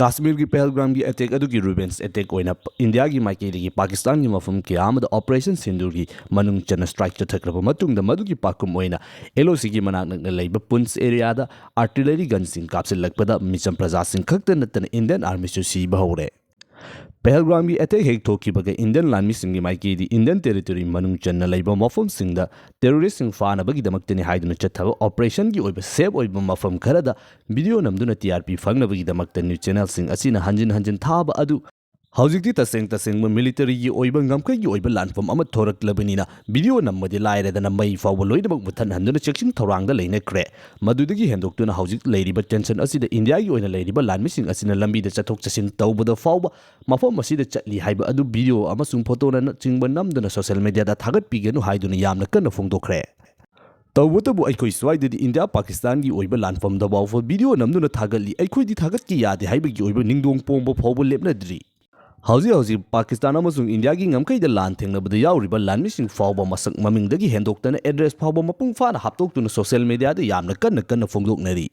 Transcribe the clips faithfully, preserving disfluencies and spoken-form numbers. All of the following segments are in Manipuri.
ꯀꯥꯁꯃꯤꯔꯒꯤ ꯄꯍꯜꯒꯥꯝꯒꯤ ꯑꯦꯇꯦꯛ ꯑꯗꯨꯒꯤ ꯔꯤꯚꯦꯟꯖ ꯑꯦꯇꯦꯛ ꯑꯣꯏꯅ ꯏꯟꯗꯤꯌꯥꯒꯤ ꯃꯥꯏꯀꯩꯗꯒꯤ ꯄꯥꯀꯤꯁꯇꯥꯟꯒꯤ ꯃꯐꯝ ꯀꯌꯥ ꯑꯃꯗ ꯑꯣꯄꯔꯦꯁꯟ ꯁꯤꯟꯗꯨꯔꯒꯤ ꯃꯅꯨꯡ ꯆꯟꯅ ꯁ꯭ꯇ꯭ꯔꯥꯏꯛ ꯆꯠꯊꯈ꯭ꯔꯕ ꯃꯇꯨꯡꯗ, ꯃꯗꯨꯒꯤ ꯄꯥꯎꯈꯨꯝ ꯑꯣꯏꯅ ꯑꯦꯜ ꯑꯣ ꯁꯤꯒꯤ ꯃꯅꯥꯛ ꯅꯛꯅ ꯂꯩꯕ ꯄꯨꯟꯁ ꯑꯦꯔꯤꯌꯥꯗ ꯑꯥꯔꯇꯤꯂꯔꯤ ꯒꯟꯁꯤꯡ ꯀꯥꯞꯁꯤꯜꯂꯛꯄꯗ ꯃꯤꯆꯝ ꯄ꯭ꯔꯖꯥꯁꯤꯡ ꯈꯛꯇ ꯅꯠꯇꯅ ꯏꯟꯗꯤꯌꯟ ꯑꯥꯔꯃꯤꯁꯨ ꯁꯤꯕ ꯍꯧꯔꯦ꯫ ꯄꯍꯜꯒꯥꯝꯒꯤ ꯑꯦꯇꯦꯛ ꯍꯦꯛ ꯊꯣꯛꯈꯤꯕꯒ ꯏꯟꯗꯤꯌꯟ ꯂꯥꯟꯃꯤꯁꯤꯡꯒꯤ ꯃꯥꯏꯀꯩꯗꯤ ꯏꯟꯗꯤꯌꯟ ꯇꯦꯔꯤꯇꯣꯔꯤ ꯃꯅꯨꯡ ꯆꯟꯅ ꯂꯩꯕ ꯃꯐꯝꯁꯤꯡꯗ ꯇꯦꯔꯣꯔꯤꯁ꯭ꯠꯁꯤꯡ ꯐꯥꯅꯕꯒꯤꯗꯃꯛꯇꯅꯤ ꯍꯥꯏꯗꯨꯅ ꯆꯠꯊꯕ ꯑꯣꯄꯔꯦꯁꯟꯒꯤ ꯑꯣꯏꯕ ꯁꯦꯐ ꯑꯣꯏꯕ ꯃꯐꯝ ꯈꯔꯗ ꯚꯤꯗꯤꯑꯣ ꯅꯝꯗꯨꯅ ꯇꯤ ꯑꯥꯔ ꯄꯤ ꯐꯪꯅꯕꯒꯤꯗꯃꯛꯇ ꯅ꯭ꯌꯨꯁ ꯆꯦꯅꯦꯜꯁꯤꯡ ꯑꯁꯤꯅ ꯍꯟꯖꯤꯟ ꯍꯟꯖꯤꯟ ꯊꯥꯕ ꯑꯗꯨ ꯍꯧꯖꯤꯛꯇꯤ ꯇꯁꯦꯡ ꯇꯁꯦꯡꯕ ꯃꯤꯂꯤꯇꯔꯤꯒꯤ ꯑꯣꯏꯕ ꯉꯝꯈꯩꯒꯤ ꯑꯣꯏꯕ ꯂꯥꯟꯐꯝ ꯑꯃ ꯊꯣꯔꯛꯂꯕꯅꯤꯅ, ꯚꯤꯗꯤꯑꯣ ꯅꯝꯕꯗꯤ ꯂꯥꯏꯔꯗꯅ ꯃꯩ ꯐꯥꯎꯕ ꯂꯣꯏꯅꯃꯛ ꯃꯨꯠꯊꯠꯍꯟꯗꯨꯅ ꯆꯦꯛꯁꯤꯟ ꯊꯧꯔꯥꯡꯗ ꯂꯩꯅꯈ꯭ꯔꯦ꯫ ꯃꯗꯨꯗꯒꯤ ꯍꯦꯟꯗꯣꯛꯇꯨꯅ ꯍꯧꯖꯤꯛ ꯂꯩꯔꯤꯕ ꯇꯦꯟꯁꯟ ꯑꯁꯤꯗ ꯏꯟꯗꯤꯌꯥꯒꯤ ꯑꯣꯏꯅ ꯂꯩꯔꯤꯕ ꯂꯥꯟꯃꯤꯁꯤꯡ ꯑꯁꯤꯅ ꯂꯝꯕꯤꯗ ꯆꯠꯊꯣꯛ ꯆꯠꯁꯤꯟ ꯇꯧꯕꯗ ꯐꯥꯎꯕ ꯃꯐꯝ ꯑꯁꯤꯗ ꯆꯠꯂꯤ ꯍꯥꯏꯕ ꯑꯗꯨ ꯚꯤꯗꯤꯑꯣ ꯑꯃꯁꯨꯡ ꯐꯣꯇꯣꯅꯆꯤꯡꯕ ꯅꯝꯗꯨꯅ ꯁꯣꯁꯤꯌꯦꯜ ꯃꯤꯗꯤꯌꯥꯗ ꯊꯥꯒꯠꯄꯤꯒꯅꯨ ꯍꯥꯏꯗꯨꯅ ꯌꯥꯝꯅ ꯀꯟꯅ ꯐꯣꯡꯗꯣꯛꯈ꯭ꯔꯦ꯫ ꯇꯧꯕꯇꯕꯨ ꯑꯩꯈꯣꯏ ꯁ꯭ꯋꯥꯏꯗꯗꯤ ꯏꯟꯗꯤꯌꯥ ꯄꯥꯀꯤꯁꯇꯥꯟꯒꯤ ꯑꯣꯏꯕ ꯂꯥꯟꯐꯝꯗ ꯐꯥꯎꯕ ꯚꯤꯗꯤꯑꯣ ꯅꯝꯗꯨꯅ ꯊꯥꯒꯠꯂꯤ, ꯑꯩꯈꯣꯏꯗꯤ ꯊꯥꯒꯠꯀꯦ ꯌꯥꯗꯦ ꯍꯥꯏꯕꯒꯤ ꯑꯣꯏꯕ ꯅꯤꯡꯗꯣꯡ ꯄꯣꯡꯕ ꯐꯥꯎꯕ ꯂꯦꯞꯅꯗ꯭ꯔꯤ꯫ ꯍꯧꯖꯤꯛ ꯍꯧꯖꯤꯛ ꯄꯥꯀꯤꯁꯇꯥꯟ ꯑꯃꯁꯨꯡ ꯏꯟꯗꯤꯌꯥꯒꯤ ꯉꯝꯈꯩꯗ ꯂꯥꯟ ꯊꯦꯡꯅꯕꯗ ꯌꯥꯎꯔꯤꯕ ꯂꯥꯟꯃꯤꯁꯤꯡ ꯐꯥꯎꯕ ꯃꯁꯛ ꯃꯃꯤꯡꯗꯒꯤ ꯍꯦꯟꯗꯣꯛꯇꯅ ꯑꯦꯗ꯭ꯔꯦꯁ ꯐꯥꯎꯕ ꯃꯄꯨꯡ ꯐꯥꯅ ꯍꯥꯞꯇꯣꯛꯇꯨꯅ ꯁꯣꯁꯤꯌꯦꯜ ꯃꯤꯗꯤꯌꯥꯗ ꯌꯥꯝꯅ ꯀꯟꯅ ꯀꯟꯅ ꯐꯣꯡꯗꯣꯛꯅꯔꯤ꯫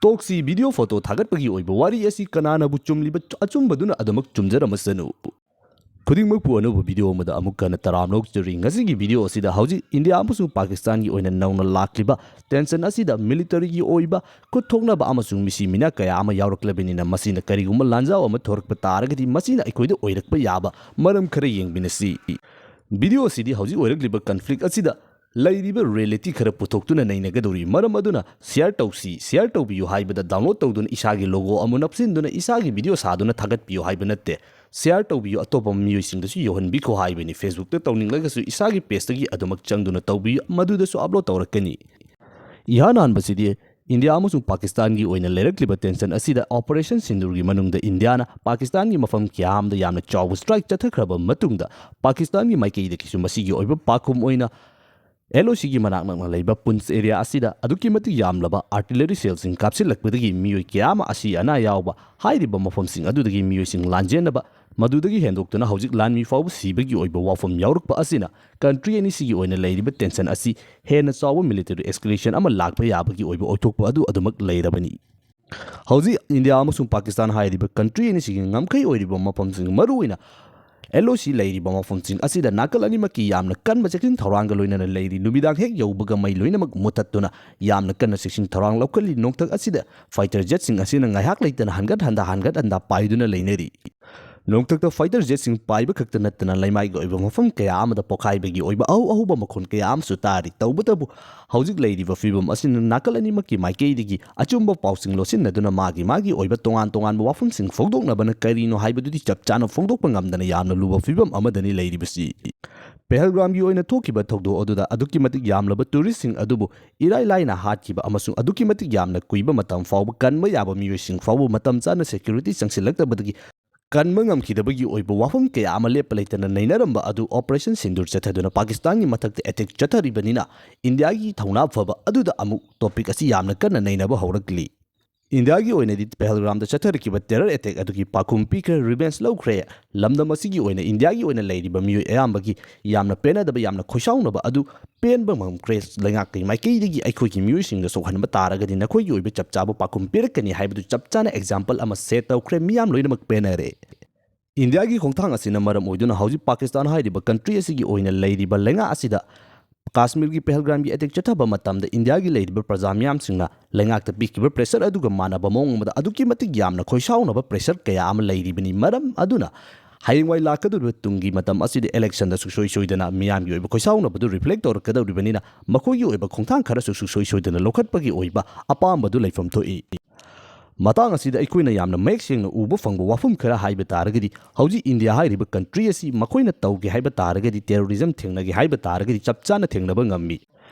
ꯇꯣꯛꯁꯤ, ꯚꯤꯗꯤꯑꯣ ꯐꯣꯇꯣ ꯊꯥꯒꯠꯄꯒꯤ ꯑꯣꯏꯕ ꯋꯥꯔꯤ ꯑꯁꯤ ꯀꯅꯥꯅꯕꯨ ꯆꯨꯝꯂꯤꯕ ꯑꯆꯨꯝꯕꯗꯨꯅ ꯑꯗꯨꯃꯛ ꯆꯨꯝꯖꯔꯝꯃꯁꯅꯨ꯫ ꯈꯨꯗꯤꯡꯃꯛꯄꯨ ꯑꯅꯧꯕ ꯚꯤꯗꯤꯑꯣ ꯑꯃꯗ ꯑꯃꯨꯛ ꯍꯟꯅ ꯇꯔꯥꯝꯅ ꯑꯣꯛꯆꯔꯤ꯫ ꯉꯁꯤꯒꯤ ꯚꯤꯗꯤꯑꯣ ꯑꯁꯤꯗ ꯍꯧꯖꯤꯛ ꯏꯟꯗꯤꯌꯥ ꯑꯃꯁꯨꯡ ꯄꯥꯀꯤꯁꯇꯥꯟꯒꯤ ꯑꯣꯏꯅ ꯅꯧꯅ ꯂꯥꯛꯂꯤꯕ ꯇꯦꯟꯁꯟ ꯑꯁꯤꯗ ꯃꯤꯂꯤꯇꯔꯤꯒꯤ ꯑꯣꯏꯕ ꯈꯨꯠ ꯊꯣꯛꯅꯕ ꯑꯃꯁꯨꯡ ꯃꯤꯁꯤ ꯃꯤꯅꯥ ꯀꯌꯥ ꯑꯃ ꯌꯥꯎꯔꯛꯂꯕꯅꯤꯅ, ꯃꯁꯤꯅ ꯀꯔꯤꯒꯨꯝꯕ ꯂꯥꯟꯖꯥꯎ ꯑꯃ ꯊꯣꯔꯛꯄ ꯇꯥꯔꯒꯗꯤ ꯃꯁꯤꯅ ꯑꯩꯈꯣꯏꯗ ꯑꯣꯏꯔꯛꯄ ꯌꯥꯕ ꯃꯔꯝ ꯈꯔ ꯌꯦꯡꯃꯤꯟꯅꯁꯤ꯫ ꯚꯤꯗꯤꯑꯣ ꯑꯁꯤꯗꯤ ꯍꯧꯖꯤꯛ ꯑꯣꯏꯔꯛꯂꯤꯕ ꯀꯟꯐ꯭ꯂꯤꯛ ꯑꯁꯤꯗ ꯂꯩꯔꯤꯕ ꯔꯤꯌꯦꯂꯤꯇꯤ ꯈꯔ ꯄꯨꯊꯣꯛꯇꯨꯅ ꯅꯩꯅꯒꯗꯧꯔꯤ꯫ ꯃꯔꯝ ꯑꯗꯨꯅ ꯁꯤꯌꯔ ꯇꯧꯁꯤ, ꯁꯤꯌꯔ ꯇꯧꯕꯤꯌꯨ ꯍꯥꯏꯕꯗ ꯗꯥꯎꯟꯂꯣꯗ ꯇꯧꯗꯨꯅ ꯏꯁꯥꯒꯤ ꯂꯣꯒꯣ ꯑꯃ ꯅꯞꯁꯤꯟꯗꯨꯅ ꯏꯁꯥꯒꯤ ꯚꯤꯗꯤꯑꯣ ꯁꯥꯗꯨꯅ ꯊꯥꯒꯠꯄꯤꯌꯨ ꯍꯥꯏꯕ ꯅꯠꯇꯦ꯫ ꯁꯤꯌꯔ ꯇꯧꯕꯤꯌꯨ, ꯑꯇꯣꯞꯄ ꯃꯤꯑꯣꯏꯁꯤꯡꯗꯁꯨ ꯌꯧꯍꯟꯕꯤꯈꯣ ꯍꯥꯏꯕꯅꯤ꯫ ꯐꯦꯁꯕꯨꯛꯇ ꯇꯧꯅꯤꯡꯂꯒꯁꯨ ꯏꯁꯥꯒꯤ ꯄꯦꯖꯇꯒꯤ ꯑꯗꯨꯃꯛ ꯆꯪꯗꯨꯅ ꯇꯧꯕꯤꯌꯨ, ꯃꯗꯨꯗꯁꯨ ꯑꯞꯂꯣꯗ ꯇꯧꯔꯛꯀꯅꯤ꯫ ꯏꯍꯥꯟ ꯍꯥꯟꯕꯁꯤꯗꯤ ꯏꯟꯗꯤꯌꯥ ꯑꯃꯁꯨꯡ ꯄꯥꯀꯤꯁꯇꯥꯟꯒꯤ ꯑꯣꯏꯅ ꯂꯩꯔꯛꯂꯤꯕ ꯇꯦꯟꯁꯟ ꯑꯁꯤꯗ ꯑꯣꯄꯔꯦꯁꯟ ꯁꯤꯟꯗꯨꯔꯒꯤ ꯃꯅꯨꯡꯗ ꯏꯟꯗꯤꯌꯥꯅ ꯄꯥꯀꯤꯁꯇꯥꯟꯒꯤ ꯃꯐꯝ ꯀꯌꯥ ꯑꯃꯗ ꯌꯥꯝꯅ ꯆꯥꯎꯕ ꯁ꯭ꯇ꯭ꯔꯥꯏꯛ ꯆꯠꯊꯈ꯭ꯔꯕ ꯃꯇꯨꯡꯗ, ꯄꯥꯀꯤꯁꯇꯥꯟꯒꯤ ꯃꯥꯏꯀꯩꯗꯒꯤꯁꯨ ꯃꯁꯤꯒꯤ ꯑꯣꯏꯕ ꯄꯥꯎꯈꯨꯝ ꯑꯣꯏꯅ ꯑꯦꯜ ꯑꯣ ꯁꯤꯒꯤ ꯃꯅꯥꯛ ꯅꯛꯅ ꯂꯩꯕ ꯄꯨꯟꯁ ꯑꯦꯔꯤꯌꯥ ꯑꯁꯤꯗ ꯑꯗꯨꯛꯀꯤ ꯃꯇꯤꯛ ꯌꯥꯝꯂꯕ ꯑꯥꯔꯇꯤꯂꯔꯤ ꯁꯦꯜꯁꯤꯡ ꯀꯥꯞꯁꯤꯜꯂꯛꯄꯗꯒꯤ ꯃꯤꯑꯣꯏ ꯀꯌꯥ ꯑꯃ ꯑꯁꯤ ꯑꯅꯥ ꯌꯥꯎꯕ, ꯍꯥꯏꯔꯤꯕ ꯃꯐꯝꯁꯤꯡ ꯑꯗꯨꯗꯒꯤ ꯃꯤꯑꯣꯏꯁꯤꯡ ꯂꯥꯟꯖꯦꯟꯅꯕ, ꯃꯗꯨꯗꯒꯤ ꯍꯦꯟꯗꯣꯛꯇꯨꯅ ꯍꯧꯖꯤꯛ ꯂꯥꯟꯃꯤ ꯐꯥꯎꯕ ꯁꯤꯕꯒꯤ ꯑꯣꯏꯕ ꯋꯥꯐꯝ ꯌꯥꯎꯔꯛꯄ ꯑꯁꯤꯅ ꯀꯟꯇ꯭ꯔꯤ ꯑꯅꯤꯁꯤꯒꯤ ꯑꯣꯏꯅ ꯂꯩꯔꯤꯕ ꯇꯦꯟꯁꯟ ꯑꯁꯤ ꯍꯦꯟꯅ ꯆꯥꯎꯕ ꯃꯤꯂꯤꯇꯔꯤ ꯑꯦꯁꯀꯦꯂꯦꯁꯟ ꯑꯃ ꯂꯥꯛꯄ ꯌꯥꯕꯒꯤ ꯑꯣꯏꯕ ꯑꯣꯏꯊꯣꯛꯄ ꯑꯗꯨ ꯑꯗꯨꯃꯛ ꯂꯩꯔꯕꯅꯤ꯫ ꯍꯧꯖꯤꯛ ꯏꯟꯗꯤꯌꯥ ꯑꯃꯁꯨꯡ ꯄꯥꯀꯤꯁꯇꯥꯟ ꯍꯥꯏꯔꯤꯕ ꯀꯟꯇ꯭ꯔꯤ ꯑꯅꯤꯁꯤꯒꯤ ꯉꯝꯈꯩ ꯑꯣꯏꯔꯤꯕ ꯃꯐꯝꯁꯤꯡ, ꯃꯔꯨꯑꯣꯏꯅ ꯑꯦꯜ ꯑꯣ ꯁꯤ ꯂꯩꯔꯤꯕ ꯃꯐꯝꯁꯤꯡ ꯑꯁꯤꯗ ꯅꯥꯀꯜ ꯑꯅꯤꯃꯛꯀꯤ ꯌꯥꯝꯅ ꯀꯟꯕ ꯆꯦꯛꯁꯤꯟ ꯊꯧꯔꯥꯡꯒ ꯂꯣꯏꯅꯅ ꯂꯩꯔꯤ꯫ ꯅꯨꯃꯤꯗꯥꯡ ꯍꯦꯛ ꯌꯧꯕꯒ ꯃꯩ ꯂꯣꯏꯅꯃꯛ ꯃꯨꯊꯠꯇꯨꯅ ꯌꯥꯝꯅ ꯀꯟꯅ ꯆꯦꯛꯁꯤꯟ ꯊꯧꯔꯥꯡ ꯂꯧꯈꯠꯂꯤ꯫ ꯅꯣꯡꯊꯛ ꯑꯁꯤꯗ ꯐꯥꯏꯇꯔ ꯖꯦꯠꯁꯤꯡ ꯑꯁꯤꯅ ꯉꯥꯏꯍꯥꯛ ꯂꯩꯇꯅ ꯍꯟꯒꯠ ꯍꯟꯗ, ꯍꯟꯒꯠ ꯍꯟꯗ ꯄꯥꯏꯗꯨꯅ ꯂꯩꯅꯔꯤ꯫ ꯅꯣꯡꯊꯛꯇ ꯐꯥꯏꯇꯔ ꯖꯦꯠꯁꯤꯡ ꯄꯥꯏꯕ ꯈꯛꯇ ꯅꯠꯇꯅ ꯂꯩꯃꯥꯏꯒꯤ ꯑꯣꯏꯕ ꯃꯐꯝ ꯀꯌꯥ ꯑꯃꯗ ꯄꯣꯈꯥꯏꯕꯒꯤ ꯑꯣꯏꯕ ꯑꯍꯧ ꯑꯍꯧꯕ ꯃꯈꯣꯟ ꯀꯌꯥ ꯑꯃꯁꯨ ꯇꯥꯔꯤ꯫ ꯇꯧꯕꯇꯕꯨ ꯍꯧꯖꯤꯛ ꯂꯩꯔꯤꯕ ꯐꯤꯕꯝ ꯑꯁꯤꯅ ꯅꯥꯀꯜ ꯑꯅꯤꯃꯛꯀꯤ ꯃꯥꯏꯀꯩꯗꯒꯤ ꯑꯆꯨꯝꯕ ꯄꯥꯎꯁꯤꯡ ꯂꯣꯠꯁꯤꯟꯅꯗꯨꯅ ꯃꯥꯒꯤ ꯃꯥꯒꯤ ꯑꯣꯏꯕ ꯇꯣꯉꯥꯟ ꯇꯣꯉꯥꯟꯕ ꯋꯥꯐꯝꯁꯤꯡ ꯐꯣꯡꯗꯣꯛꯅꯕꯅ ꯀꯔꯤꯅꯣ ꯍꯥꯏꯕꯗꯨꯗꯤ ꯆꯞ ꯆꯥꯅ ꯐꯣꯡꯗꯣꯛꯄ ꯉꯝꯗꯅ ꯌꯥꯝꯅ ꯂꯨꯕ ꯐꯤꯕꯝ ꯑꯃꯗꯅꯤ ꯂꯩꯔꯤꯕꯁꯤ꯫ ꯄꯦꯍꯜꯒ꯭ꯔꯥꯝꯒꯤ ꯑꯣꯏꯅ ꯊꯣꯛꯈꯤꯕ ꯊꯧꯗꯣꯛ ꯑꯗꯨꯗ ꯑꯗꯨꯛꯀꯤ ꯃꯇꯤꯛ ꯌꯥꯝꯂꯕ ꯇꯨꯔꯤꯁꯁꯤꯡ ꯑꯗꯨꯕꯨ ꯏꯔꯥꯏ ꯂꯥꯏꯅ ꯍꯥꯠꯈꯤꯕ ꯑꯃꯁꯨꯡ ꯑꯗꯨꯛꯀꯤ ꯃꯇꯤꯛ ꯌꯥꯝꯅ ꯀꯨꯏꯕ ꯃꯇꯝ ꯐꯥꯎꯕ ꯀꯟꯕ ꯌꯥꯕ ꯃꯤꯑꯣꯏꯁꯤꯡ ꯐꯥꯎꯕ ꯃꯇꯝ ꯆꯥꯅ ꯁꯦꯀ꯭ꯌꯨꯔꯤꯇꯤ ꯆꯪꯁꯤꯜꯂꯛꯇꯕꯗꯒꯤ ꯀꯟꯕ ꯉꯝꯈꯤꯗꯕꯒꯤ ꯑꯣꯏꯕ ꯋꯥꯐꯝ ꯀꯌꯥ ꯑꯃ ꯂꯦꯞꯄ ꯂꯩꯇꯅ ꯅꯩꯅꯔꯝꯕ ꯑꯗꯨ ꯑꯣꯄꯔꯦꯁꯟ ꯁꯤꯟꯗꯨꯔ ꯆꯠꯊꯗꯨꯅ ꯄꯥꯀꯤꯁꯇꯥꯟꯒꯤ ꯃꯊꯛꯇ ꯑꯦꯇꯦꯛ ꯆꯠꯊꯔꯤꯕꯅꯤꯅ ꯏꯟꯗꯤꯌꯥꯒꯤ ꯊꯧꯅꯥ ꯐꯕ ꯑꯗꯨꯗ ꯑꯃꯨꯛ ꯇꯣꯄꯤꯛ ꯑꯁꯤ ꯌꯥꯝꯅ ꯀꯟꯅ ꯅꯩꯅꯕ ꯍꯧꯔꯛꯂꯤ꯫ ꯏꯟꯗꯤꯌꯥꯒꯤ ꯑꯣꯏꯅꯗꯤ ꯄꯦꯍꯜꯒ꯭ꯔꯥꯝꯗ ꯆꯠꯊꯔꯛꯈꯤꯕ ꯇꯦꯔꯔ ꯑꯦꯇꯦꯛ ꯑꯗꯨꯒꯤ ꯄꯥꯎꯈꯨꯝ ꯄꯤꯈ꯭ꯔꯦ, ꯔꯤꯚꯦꯟꯖ ꯂꯧꯈ꯭ꯔꯦ꯫ ꯂꯝꯗꯝ ꯑꯁꯤꯒꯤ ꯑꯣꯏꯅ ꯏꯟꯗꯤꯌꯥꯒꯤ ꯑꯣꯏꯅ ꯂꯩꯔꯤꯕ ꯃꯤꯑꯣꯏ ꯑꯌꯥꯝꯕꯒꯤ ꯌꯥꯝꯅ ꯄꯦꯟꯅꯗꯕ, ꯌꯥꯝꯅ ꯈꯣꯏꯁꯥꯎꯅꯕ ꯑꯗꯨ ꯄꯦꯟꯕ ꯉꯝꯈ꯭ꯔꯦ꯫ ꯂꯩꯉꯥꯛꯀꯤ ꯃꯥꯏꯀꯩꯗꯒꯤ ꯑꯩꯈꯣꯏꯒꯤ ꯃꯤꯑꯣꯏꯁꯤꯡꯗ ꯁꯣꯛꯍꯟꯕ ꯇꯥꯔꯒꯗꯤ ꯅꯈꯣꯏꯒꯤ ꯑꯣꯏꯕ ꯆꯞ ꯆꯥꯕ ꯄꯥꯎꯈꯨꯝ ꯄꯤꯔꯛꯀꯅꯤ ꯍꯥꯏꯕꯗꯨ ꯆꯞ ꯆꯥꯅ ꯑꯦꯛꯖꯥꯝꯄꯜ ꯑꯃ ꯁꯦꯠ ꯇꯧꯈ꯭ꯔꯦ꯫ ꯃꯤꯌꯥꯝ ꯂꯣꯏꯅꯃꯛ ꯄꯦꯟꯅꯔꯦ꯫ ꯏꯟꯗꯤꯌꯥꯒꯤ ꯈꯣꯡꯊꯥꯡ ꯑꯁꯤꯅ ꯃꯔꯝ ꯑꯣꯏꯗꯨꯅ ꯍꯧꯖꯤꯛ ꯄꯥꯀꯤꯁꯇꯥꯟ ꯍꯥꯏꯔꯤꯕ ꯀꯟꯇ꯭ꯔꯤ ꯑꯁꯤꯒꯤ ꯑꯣꯏꯅ ꯂꯩꯔꯤꯕ ꯂꯩꯉꯥꯛ ꯑꯁꯤꯗ ꯀꯥꯁꯃꯤꯔꯒꯤ ꯄꯦꯍꯜꯒ꯭ꯔꯥꯝꯒꯤ ꯑꯦꯇꯦꯛ ꯆꯠꯊꯕ ꯃꯇꯝꯗ ꯏꯟꯗꯤꯌꯥꯒꯤ ꯂꯩꯔꯤꯕ ꯄ꯭ꯔꯖꯥ ꯃꯤꯌꯥꯝꯁꯤꯡꯅ ꯂꯩꯉꯥꯛꯇ ꯄꯤꯈꯤꯕ ꯄ꯭ꯔꯦꯁꯔ ꯑꯗꯨꯒ ꯃꯥꯟꯅꯕ ꯃꯑꯣꯡ ꯑꯃꯗ ꯑꯗꯨꯛꯀꯤ ꯃꯇꯤꯛ ꯌꯥꯝꯅ ꯈꯣꯏꯁꯥꯎꯅꯕ ꯄ꯭ꯔꯦꯁꯔ ꯀꯌꯥ ꯑꯃ ꯂꯩꯔꯤꯕꯅꯤ꯫ ꯃꯔꯝ ꯑꯗꯨꯅ ꯍꯌꯦꯡꯋꯥꯏ ꯂꯥꯛꯀꯗꯧꯔꯤꯕ ꯇꯨꯡꯒꯤ ꯃꯇꯝ ꯑꯁꯤꯗ ꯏꯂꯦꯛꯁꯟꯗ ꯁꯨꯡꯁꯣꯏ ꯁꯣꯏꯗꯅ ꯃꯤꯌꯥꯝꯒꯤ ꯑꯣꯏꯕ ꯈꯣꯏꯁꯥꯎꯅꯕꯗꯨ ꯔꯤꯐ꯭ꯂꯦꯛ ꯇꯧꯔꯛꯀꯗꯧꯔꯤꯕꯅꯤꯅ ꯃꯈꯣꯏꯒꯤ ꯑꯣꯏꯕ ꯈꯣꯡꯊꯥꯡ ꯈꯔꯁꯨ ꯁꯨꯡꯁꯣꯏ ꯁꯣꯏꯗꯅ ꯂꯧꯈꯠꯄꯒꯤ ꯑꯣꯏꯕ ꯑꯄꯥꯝꯕꯗꯨ ꯂꯩꯐꯝ ꯊꯣꯛꯏ꯫ ꯃꯇꯥꯡ ꯑꯁꯤꯗ ꯑꯩꯈꯣꯏꯅ ꯌꯥꯝꯅ ꯃꯌꯦꯛ ꯁꯦꯡꯅ ꯎꯕ ꯐꯪꯕ ꯋꯥꯐꯝ ꯈꯔ ꯍꯥꯏꯕ ꯇꯥꯔꯒꯗꯤ, ꯍꯧꯖꯤꯛ ꯏꯟꯗꯤꯌꯥ ꯍꯥꯏꯔꯤꯕ ꯀꯟꯇ꯭ꯔꯤ ꯑꯁꯤ ꯃꯈꯣꯏꯅ ꯇꯧꯒꯦ ꯍꯥꯏꯕ ꯇꯥꯔꯒꯗꯤ, ꯇꯦꯔꯣꯔꯤꯖꯝ ꯊꯦꯡꯅꯒꯦ ꯍꯥꯏꯕ ꯇꯥꯔꯒꯗꯤ ꯆꯞ ꯆꯥꯅ ꯊꯦꯡꯅꯕ ꯉꯝꯃꯤ꯫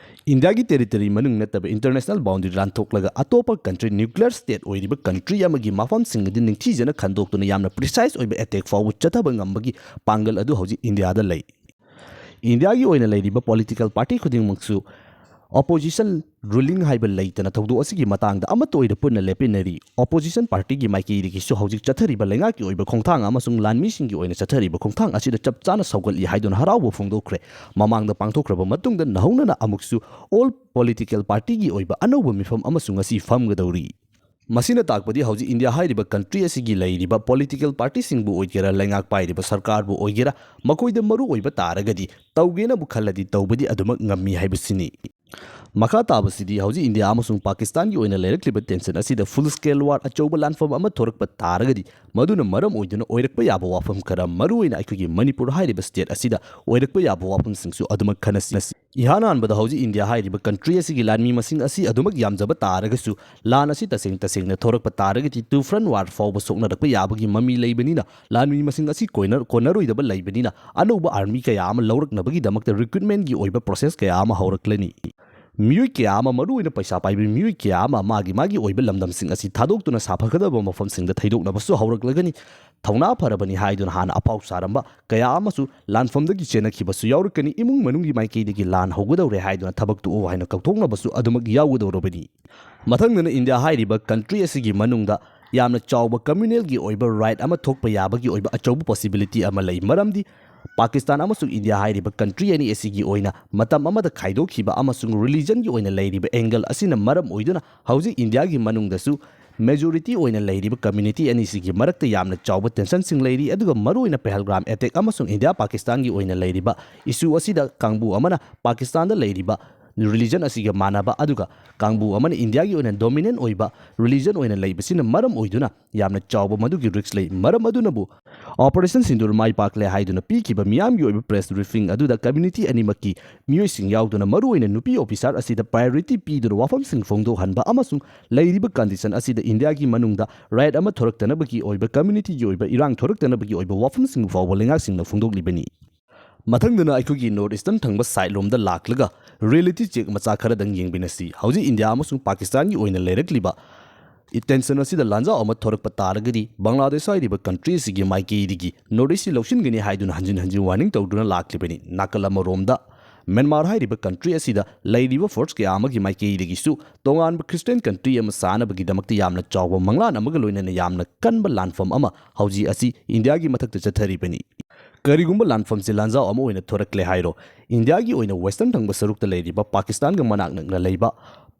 ꯏꯟꯗꯤꯌꯥꯒꯤ ꯇꯦꯔꯤꯇꯣꯔꯤ ꯃꯅꯨꯡ ꯅꯠꯇꯕ ꯏꯟꯇꯔꯅꯦꯁꯅꯦꯜ ꯕꯥꯎꯟꯗꯔꯤ ꯂꯥꯟꯊꯣꯛꯂꯒ ꯑꯇꯣꯞꯄ ꯀꯟꯇ꯭ꯔꯤ ꯅ꯭ꯌꯨꯀ꯭ꯂꯤꯌꯔ ꯁ꯭ꯇꯦꯠ ꯑꯣꯏꯔꯤꯕ ꯀꯟꯇ꯭ꯔꯤ ꯑꯃꯒꯤ ꯃꯐꯝꯁꯤꯡ ꯑꯗꯨ ꯅꯤꯡꯊꯤꯖꯅ ꯈꯟꯗꯣꯛꯇꯨꯅ ꯌꯥꯝꯅ ꯄ꯭ꯔꯤꯁꯥꯏꯁ ꯑꯣꯏꯕ ꯑꯦꯇꯦꯛ ꯐꯥꯎꯕ ꯆꯠꯊꯕ ꯉꯝꯕꯒꯤ ꯄꯥꯡꯒꯜ ꯑꯗꯨ ꯍꯧꯖꯤꯛ ꯏꯟꯗꯤꯌꯥꯗ ꯂꯩ꯫ ꯏꯟꯗꯤꯌꯥꯒꯤ ꯑꯣꯏꯅ ꯂꯩꯔꯤꯕ ꯄꯣꯂꯤꯇꯤꯀꯦꯜ ꯄꯥꯔꯇꯤ ꯈꯨꯗꯤꯡꯃꯛꯁꯨ ꯑꯣꯄꯣꯖꯤꯁꯟ, ꯔꯨꯂꯤꯡ ꯍꯥꯏꯕ ꯂꯩꯇꯅ ꯊꯧꯗꯣꯛ ꯑꯁꯤꯒꯤ ꯃꯇꯥꯡꯗ ꯑꯃꯠꯇ ꯑꯣꯏꯅ ꯄꯨꯟꯅ ꯂꯦꯞꯃꯤꯟꯅꯔꯤ꯫ ꯑꯣꯄꯣꯖꯤꯁꯟ ꯄꯥꯔꯇꯤꯒꯤ ꯃꯥꯏꯀꯩꯗꯒꯤꯁꯨ ꯍꯧꯖꯤꯛ ꯆꯠꯊꯔꯤꯕ ꯂꯩꯉꯥꯛꯀꯤ ꯑꯣꯏꯕ ꯈꯣꯡꯊꯥꯡ ꯑꯃꯁꯨꯡ ꯂꯥꯟꯃꯤꯁꯤꯡꯒꯤ ꯑꯣꯏꯅ ꯆꯠꯊꯔꯤꯕ ꯈꯣꯡꯊꯥꯡ ꯑꯁꯤꯗ ꯆꯞ ꯆꯥꯅ ꯁꯧꯒꯠꯂꯤ ꯍꯥꯏꯗꯨꯅ ꯍꯔꯥꯎꯕ ꯐꯣꯡꯗꯣꯛꯈ꯭ꯔꯦ꯫ ꯃꯃꯥꯡꯗ ꯄꯥꯡꯊꯣꯛꯈ꯭ꯔꯕ ꯃꯇꯨꯡꯗ ꯅꯧꯍꯧꯅꯅ ꯑꯃꯨꯛꯁꯨ ꯑꯣꯜ ꯄꯣꯂꯤꯇꯤꯀꯦꯜ ꯄꯥꯔꯇꯤꯒꯤ ꯑꯣꯏꯕ ꯑꯅꯧꯕ ꯃꯤꯐꯝ ꯑꯃꯁꯨ ꯉꯁꯤ ꯐꯝꯒꯗꯧꯔꯤ꯫ ꯃꯁꯤꯅ ꯇꯥꯛꯄꯗꯤ ꯍꯧꯖꯤꯛ ꯏꯟꯗꯤꯌꯥ ꯍꯥꯏꯔꯤꯕ ꯀꯟꯇ꯭ꯔꯤ ꯑꯁꯤꯒꯤ ꯂꯩꯔꯤꯕ ꯄꯣꯂꯤꯇꯤꯀꯦꯜ ꯄꯥꯔꯇꯤꯁꯤꯡꯕꯨ ꯑꯣꯏꯒꯦꯔꯥ, ꯂꯩꯉꯥꯛ ꯄꯥꯏꯔꯤꯕ ꯁꯔꯀꯥꯔꯕꯨ ꯑꯣꯏꯒꯦꯔꯥ, ꯃꯈꯣꯏꯗ ꯃꯔꯨ ꯑꯣꯏꯕ ꯇꯥꯔꯒꯗꯤ, ꯇꯧꯒꯦꯅꯕꯨ ꯈꯜꯂꯗꯤ ꯇꯧꯕꯗꯤ ꯑꯗꯨꯃꯛ ꯉꯝꯃꯤ ꯍꯥꯏꯕꯁꯤꯅꯤ꯫ ꯃꯈꯥ ꯇꯥꯕꯁꯤꯗꯤ ꯍꯧꯖꯤꯛ ꯏꯟꯗꯤꯌꯥ ꯑꯃꯁꯨꯡ ꯄꯥꯀꯤꯁꯇꯥꯟꯒꯤ ꯑꯣꯏꯅ ꯂꯩꯔꯛꯂꯤꯕ ꯇꯦꯟꯁꯟ ꯑꯁꯤꯗ ꯐꯨꯜ ꯁ꯭ꯀꯦꯜ ꯋꯥꯔ ꯑꯆꯧꯕ ꯂꯥꯟꯐꯝ ꯑꯃ ꯊꯣꯔꯛꯄ ꯇꯥꯔꯒꯗꯤ, ꯃꯗꯨꯅ ꯃꯔꯝ ꯑꯣꯏꯗꯨꯅ ꯑꯣꯏꯔꯛꯄ ꯌꯥꯕ ꯋꯥꯐꯝ ꯈꯔ, ꯃꯔꯨꯑꯣꯏꯅ ꯑꯩꯈꯣꯏꯒꯤ ꯃꯅꯤꯄꯨꯔ ꯍꯥꯏꯔꯤꯕ ꯁ꯭ꯇꯦꯠ ꯑꯁꯤꯗ ꯑꯣꯏꯔꯛꯄ ꯌꯥꯕ ꯋꯥꯐꯝꯁꯤꯡꯁꯨ ꯑꯗꯨꯃꯛ ꯈꯟꯅꯁꯤ꯫ ꯏꯍꯥꯟ ꯍꯥꯟꯕꯗ ꯍꯧꯖꯤꯛ ꯏꯟꯗꯤꯌꯥ ꯍꯥꯏꯔꯤꯕ ꯀꯟꯇ꯭ꯔꯤ ꯑꯁꯤꯒꯤ ꯂꯥꯟꯃꯤ ꯃꯁꯤꯡ ꯑꯁꯤ ꯑꯗꯨꯃꯛ ꯌꯥꯝꯖꯕ ꯇꯥꯔꯒꯁꯨ, ꯂꯥꯟ ꯑꯁꯤ ꯇꯁꯦꯡ ꯇꯁꯦꯡꯅ ꯊꯣꯔꯛꯄ ꯇꯥꯔꯒꯗꯤ ꯇꯨ ꯐ꯭ꯔꯟ ꯋꯥꯔ ꯐꯥꯎꯕ ꯁꯣꯛꯅꯔꯛꯄ ꯌꯥꯕꯒꯤ ꯃꯃꯤ ꯂꯩꯕꯅꯤꯅ, ꯂꯥꯟꯃꯤ ꯃꯁꯤꯡ ꯑꯁꯤ ꯀꯣꯏꯅ-, ꯀꯣꯟꯅꯔꯣꯏꯗꯕ ꯂꯩꯕꯅꯤꯅ, ꯑꯅꯧꯕ ꯑꯥꯔꯃꯤ ꯀꯌꯥ ꯑꯃ ꯂꯧꯔꯛꯅꯕꯒꯤꯗꯃꯛꯇ ꯔꯤꯀ꯭ꯔꯨꯠꯃꯦꯟꯒꯤ ꯑꯣꯏꯕ ꯄ꯭ꯔꯣꯁꯦꯁ ꯀꯌꯥ ꯑꯃ ꯍꯧꯔꯛꯂꯅꯤ꯫ ꯃꯤꯑꯣꯏ ꯀꯌꯥ ꯑꯃ, ꯃꯔꯨꯑꯣꯏꯅ ꯄꯩꯁꯥ ꯄꯥꯏꯕ ꯃꯤꯑꯣꯏ ꯀꯌꯥ ꯑꯃ, ꯃꯥꯒꯤ ꯃꯥꯒꯤ ꯑꯣꯏꯕ ꯂꯝꯗꯝꯁꯤꯡ ꯑꯁꯤ ꯊꯥꯗꯣꯛꯇꯨꯅ ꯁꯥꯐꯒꯗꯕ ꯃꯐꯝꯁꯤꯡꯗ ꯊꯩꯗꯣꯛꯅꯕꯁꯨ ꯍꯧꯔꯛꯂꯒꯅꯤ꯫ ꯊꯧꯅꯥ ꯐꯔꯕꯅꯤ ꯍꯥꯏꯗꯨꯅ ꯍꯥꯟꯅ ꯑꯐꯥꯎ ꯁꯥꯔꯝꯕ ꯀꯌꯥ ꯑꯃꯁꯨ ꯂꯥꯟꯐꯝꯗꯒꯤ ꯆꯦꯟꯅꯈꯤꯕꯁꯨ ꯌꯥꯎꯔꯛꯀꯅꯤ꯫ ꯏꯃꯨꯡ ꯃꯅꯨꯡꯒꯤ ꯃꯥꯏꯀꯩꯗꯒꯤ ꯂꯥꯟ ꯍꯧꯒꯗꯧꯔꯦ ꯍꯥꯏꯗꯨꯅ ꯊꯕꯛ ꯇꯣꯛꯎ ꯍꯥꯏꯅ ꯀꯧꯊꯣꯛꯅꯕꯁꯨ ꯑꯗꯨꯃꯛ ꯌꯥꯎꯒꯗꯧꯔꯕꯅꯤ꯫ ꯃꯊꯪꯗꯅ ꯏꯟꯗꯤꯌꯥ ꯍꯥꯏꯔꯤꯕ ꯀꯟꯇ꯭ꯔꯤ ꯑꯁꯤꯒꯤ ꯃꯅꯨꯡꯗ ꯌꯥꯝꯅ ꯆꯥꯎꯕ ꯀꯝꯃ꯭ꯌꯨꯅꯦꯜꯒꯤ ꯑꯣꯏꯕ ꯔꯥꯏꯠ ꯑꯃ ꯊꯣꯛꯄ ꯌꯥꯕꯒꯤ ꯑꯣꯏꯕ ꯑꯆꯧꯕ ꯄꯣꯁꯤꯕꯤꯂꯤꯇꯤ ꯑꯃ ꯂꯩ꯫ ꯃꯔꯝꯗꯤ ꯄꯥꯀꯤꯁꯇꯥꯟ ꯑꯃꯁꯨꯡ ꯏꯟꯗꯤꯌꯥ ꯍꯥꯏꯔꯤꯕ ꯀꯟꯇ꯭ꯔꯤ ꯑꯅꯤ ꯑꯁꯤꯒꯤ ꯑꯣꯏꯅ ꯃꯇꯝ ꯑꯃꯗ ꯈꯥꯏꯗꯣꯛꯈꯤꯕ ꯑꯃꯁꯨꯡ ꯔꯤꯂꯤꯖꯟꯒꯤ ꯑꯣꯏꯅ ꯂꯩꯔꯤꯕ ꯑꯦꯡꯒꯜ ꯑꯁꯤꯅ ꯃꯔꯝ ꯑꯣꯏꯗꯨꯅ ꯍꯧꯖꯤꯛ ꯏꯟꯗꯤꯌꯥꯒꯤ ꯃꯅꯨꯡꯗꯁꯨ ꯃꯦꯖꯣꯔꯤꯇꯤ ꯑꯣꯏꯅ ꯂꯩꯔꯤꯕ ꯀꯝꯃ꯭ꯌꯨꯅꯤꯇꯤ ꯑꯅꯤꯁꯤꯒꯤ ꯃꯔꯛꯇ ꯌꯥꯝꯅ ꯆꯥꯎꯕ ꯇꯦꯟꯁꯟꯁꯤꯡ ꯂꯩꯔꯤ꯫ ꯑꯗꯨꯒ ꯃꯔꯨꯑꯣꯏꯅ ꯄꯦꯍꯜꯒ꯭ꯔꯥꯝ ꯑꯦꯇꯦꯛ ꯑꯃꯁꯨꯡ ꯏꯟꯗꯤꯌꯥ ꯄꯥꯀꯤꯁꯇꯥꯟꯒꯤ ꯑꯣꯏꯅ ꯂꯩꯔꯤꯕ ꯏꯁꯨ ꯑꯁꯤꯗ ꯀꯥꯡꯕꯨ ꯑꯃꯅ ꯄꯥꯀꯤꯁꯇꯥꯟꯗ ꯂꯩꯔꯤꯕ ꯔꯤꯂꯤꯖꯟ ꯑꯁꯤꯒ ꯃꯥꯟꯅꯕ, ꯑꯗꯨꯒ ꯀꯥꯡꯕꯨ ꯑꯃꯅ ꯏꯟꯗꯤꯌꯥꯒꯤ ꯑꯣꯏꯅ ꯗꯣꯃꯤꯅꯦꯟ ꯑꯣꯏꯕ ꯔꯤꯂꯤꯖꯟ ꯑꯣꯏꯅ ꯂꯩꯕꯁꯤꯅ ꯃꯔꯝ ꯑꯣꯏꯗꯨꯅ ꯌꯥꯝꯅ ꯆꯥꯎꯕ ꯃꯗꯨꯒꯤ ꯔꯤꯁ꯭ꯛ ꯂꯩ꯫ ꯃꯔꯝ ꯑꯗꯨꯅꯕꯨ ꯑꯣꯄꯔꯦꯁꯟ ꯁꯤꯟꯗꯨꯔ ꯃꯥꯏ ꯄꯥꯛꯂꯦ ꯍꯥꯏꯗꯨꯅ ꯄꯤꯈꯤꯕ ꯃꯤꯌꯥꯝꯒꯤ ꯑꯣꯏꯕ ꯄ꯭ꯔꯦꯁ ꯕ꯭ꯔꯤꯐꯤꯡ ꯑꯗꯨꯗ ꯀꯝꯃ꯭ꯌꯨꯅꯤꯇꯤ ꯑꯅꯤꯃꯛꯀꯤ ꯃꯤꯑꯣꯏꯁꯤꯡ ꯌꯥꯎꯗꯨꯅ ꯃꯔꯨꯑꯣꯏꯅ ꯅꯨꯄꯤ ꯑꯣꯐꯤꯁꯥꯔ ꯑꯁꯤꯗ ꯄ꯭ꯔꯥꯏꯌꯣꯔꯤꯇꯤ ꯄꯤꯗꯨꯅ ꯋꯥꯐꯝꯁꯤꯡ ꯐꯣꯡꯗꯣꯛꯍꯟꯕ ꯑꯃꯁꯨꯡ ꯂꯩꯔꯤꯕ ꯀꯟꯗꯤꯁꯟ ꯑꯁꯤꯗ ꯏꯟꯗꯤꯌꯥꯒꯤ ꯃꯅꯨꯡꯗ ꯔꯥꯏꯠ ꯑꯃ ꯊꯣꯔꯛꯇꯅꯕꯒꯤ ꯑꯣꯏꯕ, ꯀꯝꯃ꯭ꯌꯨꯅꯤꯇꯤꯒꯤ ꯑꯣꯏꯕ ꯏꯔꯥꯡ ꯊꯣꯔꯛꯇꯅꯕꯒꯤ ꯑꯣꯏꯕ ꯋꯥꯐꯝꯁꯤꯡ ꯐꯥꯎꯕ ꯂꯩꯉꯥꯛꯁꯤꯡꯅ ꯐꯣꯡꯗꯣꯛꯂꯤꯕꯅꯤ꯫ ꯃꯊꯪꯗꯅ ꯑꯩꯈꯣꯏꯒꯤ ꯅꯣꯔꯠ ꯏꯁꯇꯔꯟ ꯊꯪꯕ ꯁꯥꯏꯠ ꯂꯣꯝꯗ ꯂꯥꯛꯂꯒ ꯔꯤꯌꯦꯂꯤꯇꯤ ꯆꯦꯛ ꯃꯆꯥ ꯈꯔꯗꯪ ꯌꯦꯡꯃꯤꯟꯅꯁꯤ꯫ ꯍꯧꯖꯤꯛ ꯏꯟꯗꯤꯌꯥ ꯑꯃꯁꯨꯡ ꯄꯥꯀꯤꯁꯇꯥꯟꯒꯤ ꯑꯣꯏꯅ ꯂꯩꯔꯛꯂꯤꯕ ꯇꯦꯟꯁꯟ ꯑꯁꯤꯗ ꯂꯥꯟꯖꯥꯎ ꯑꯃ ꯊꯣꯔꯛꯄ ꯇꯥꯔꯒꯗꯤ ꯕꯪꯒ꯭ꯂꯥꯗꯦꯁ ꯍꯥꯏꯔꯤꯕ ꯀꯟꯇ꯭ꯔꯤ ꯑꯁꯤꯒꯤ ꯃꯥꯏꯀꯩꯗꯒꯤ ꯅꯣꯔꯠ ꯏꯁꯁꯤ ꯂꯧꯁꯤꯟꯒꯅꯤ ꯍꯥꯏꯗꯨꯅ ꯍꯟꯖꯤꯟ ꯍꯟꯖꯤꯟ ꯋꯥꯔꯅꯤꯡ ꯇꯧꯗꯨꯅ ꯂꯥꯛꯂꯤꯕꯅꯤ꯫ ꯅꯥꯀꯜ ꯑꯃꯔꯣꯝꯗ ꯃ꯭ꯌꯥꯟꯃꯥꯔ ꯍꯥꯏꯔꯤꯕ ꯀꯟꯇ꯭ꯔꯤ ꯑꯁꯤꯗ ꯂꯩꯔꯤꯕ ꯐꯣꯔꯁ ꯀꯌꯥ ꯑꯃꯒꯤ ꯃꯥꯏꯀꯩꯗꯒꯤꯁꯨ ꯇꯣꯉꯥꯟꯕ ꯈ꯭ꯔꯤꯁꯇꯤꯌꯟ ꯀꯟꯇ꯭ꯔꯤ ꯑꯃ ꯁꯥꯅꯕꯒꯤꯗꯃꯛꯇ ꯌꯥꯝꯅ ꯆꯥꯎꯕ ꯃꯪꯂꯥꯟ ꯑꯃꯒ ꯂꯣꯏꯅꯅ ꯌꯥꯝꯅ ꯀꯟꯕ ꯂꯥꯟꯐꯝ ꯑꯃ ꯍꯧꯖꯤꯛ ꯑꯁꯤ ꯏꯟꯗꯤꯌꯥꯒꯤ ꯃꯊꯛꯇ ꯆꯠꯊꯔꯤꯕꯅꯤ꯫ ꯀꯔꯤꯒꯨꯝꯕ ꯂꯥꯟꯐꯝꯁꯤ ꯂꯥꯟꯖꯥꯎ ꯑꯃ ꯑꯣꯏꯅ ꯊꯣꯔꯛꯂꯦ ꯍꯥꯏꯔꯣ, ꯏꯟꯗꯤꯌꯥꯒꯤ ꯑꯣꯏꯅ ꯋꯦꯁꯇꯔꯟ ꯊꯪꯕ ꯁꯔꯨꯛꯇ ꯂꯩꯔꯤꯕ ꯄꯥꯀꯤꯁꯇꯥꯟꯒ ꯃꯅꯥꯛ ꯅꯛꯅ ꯂꯩꯕ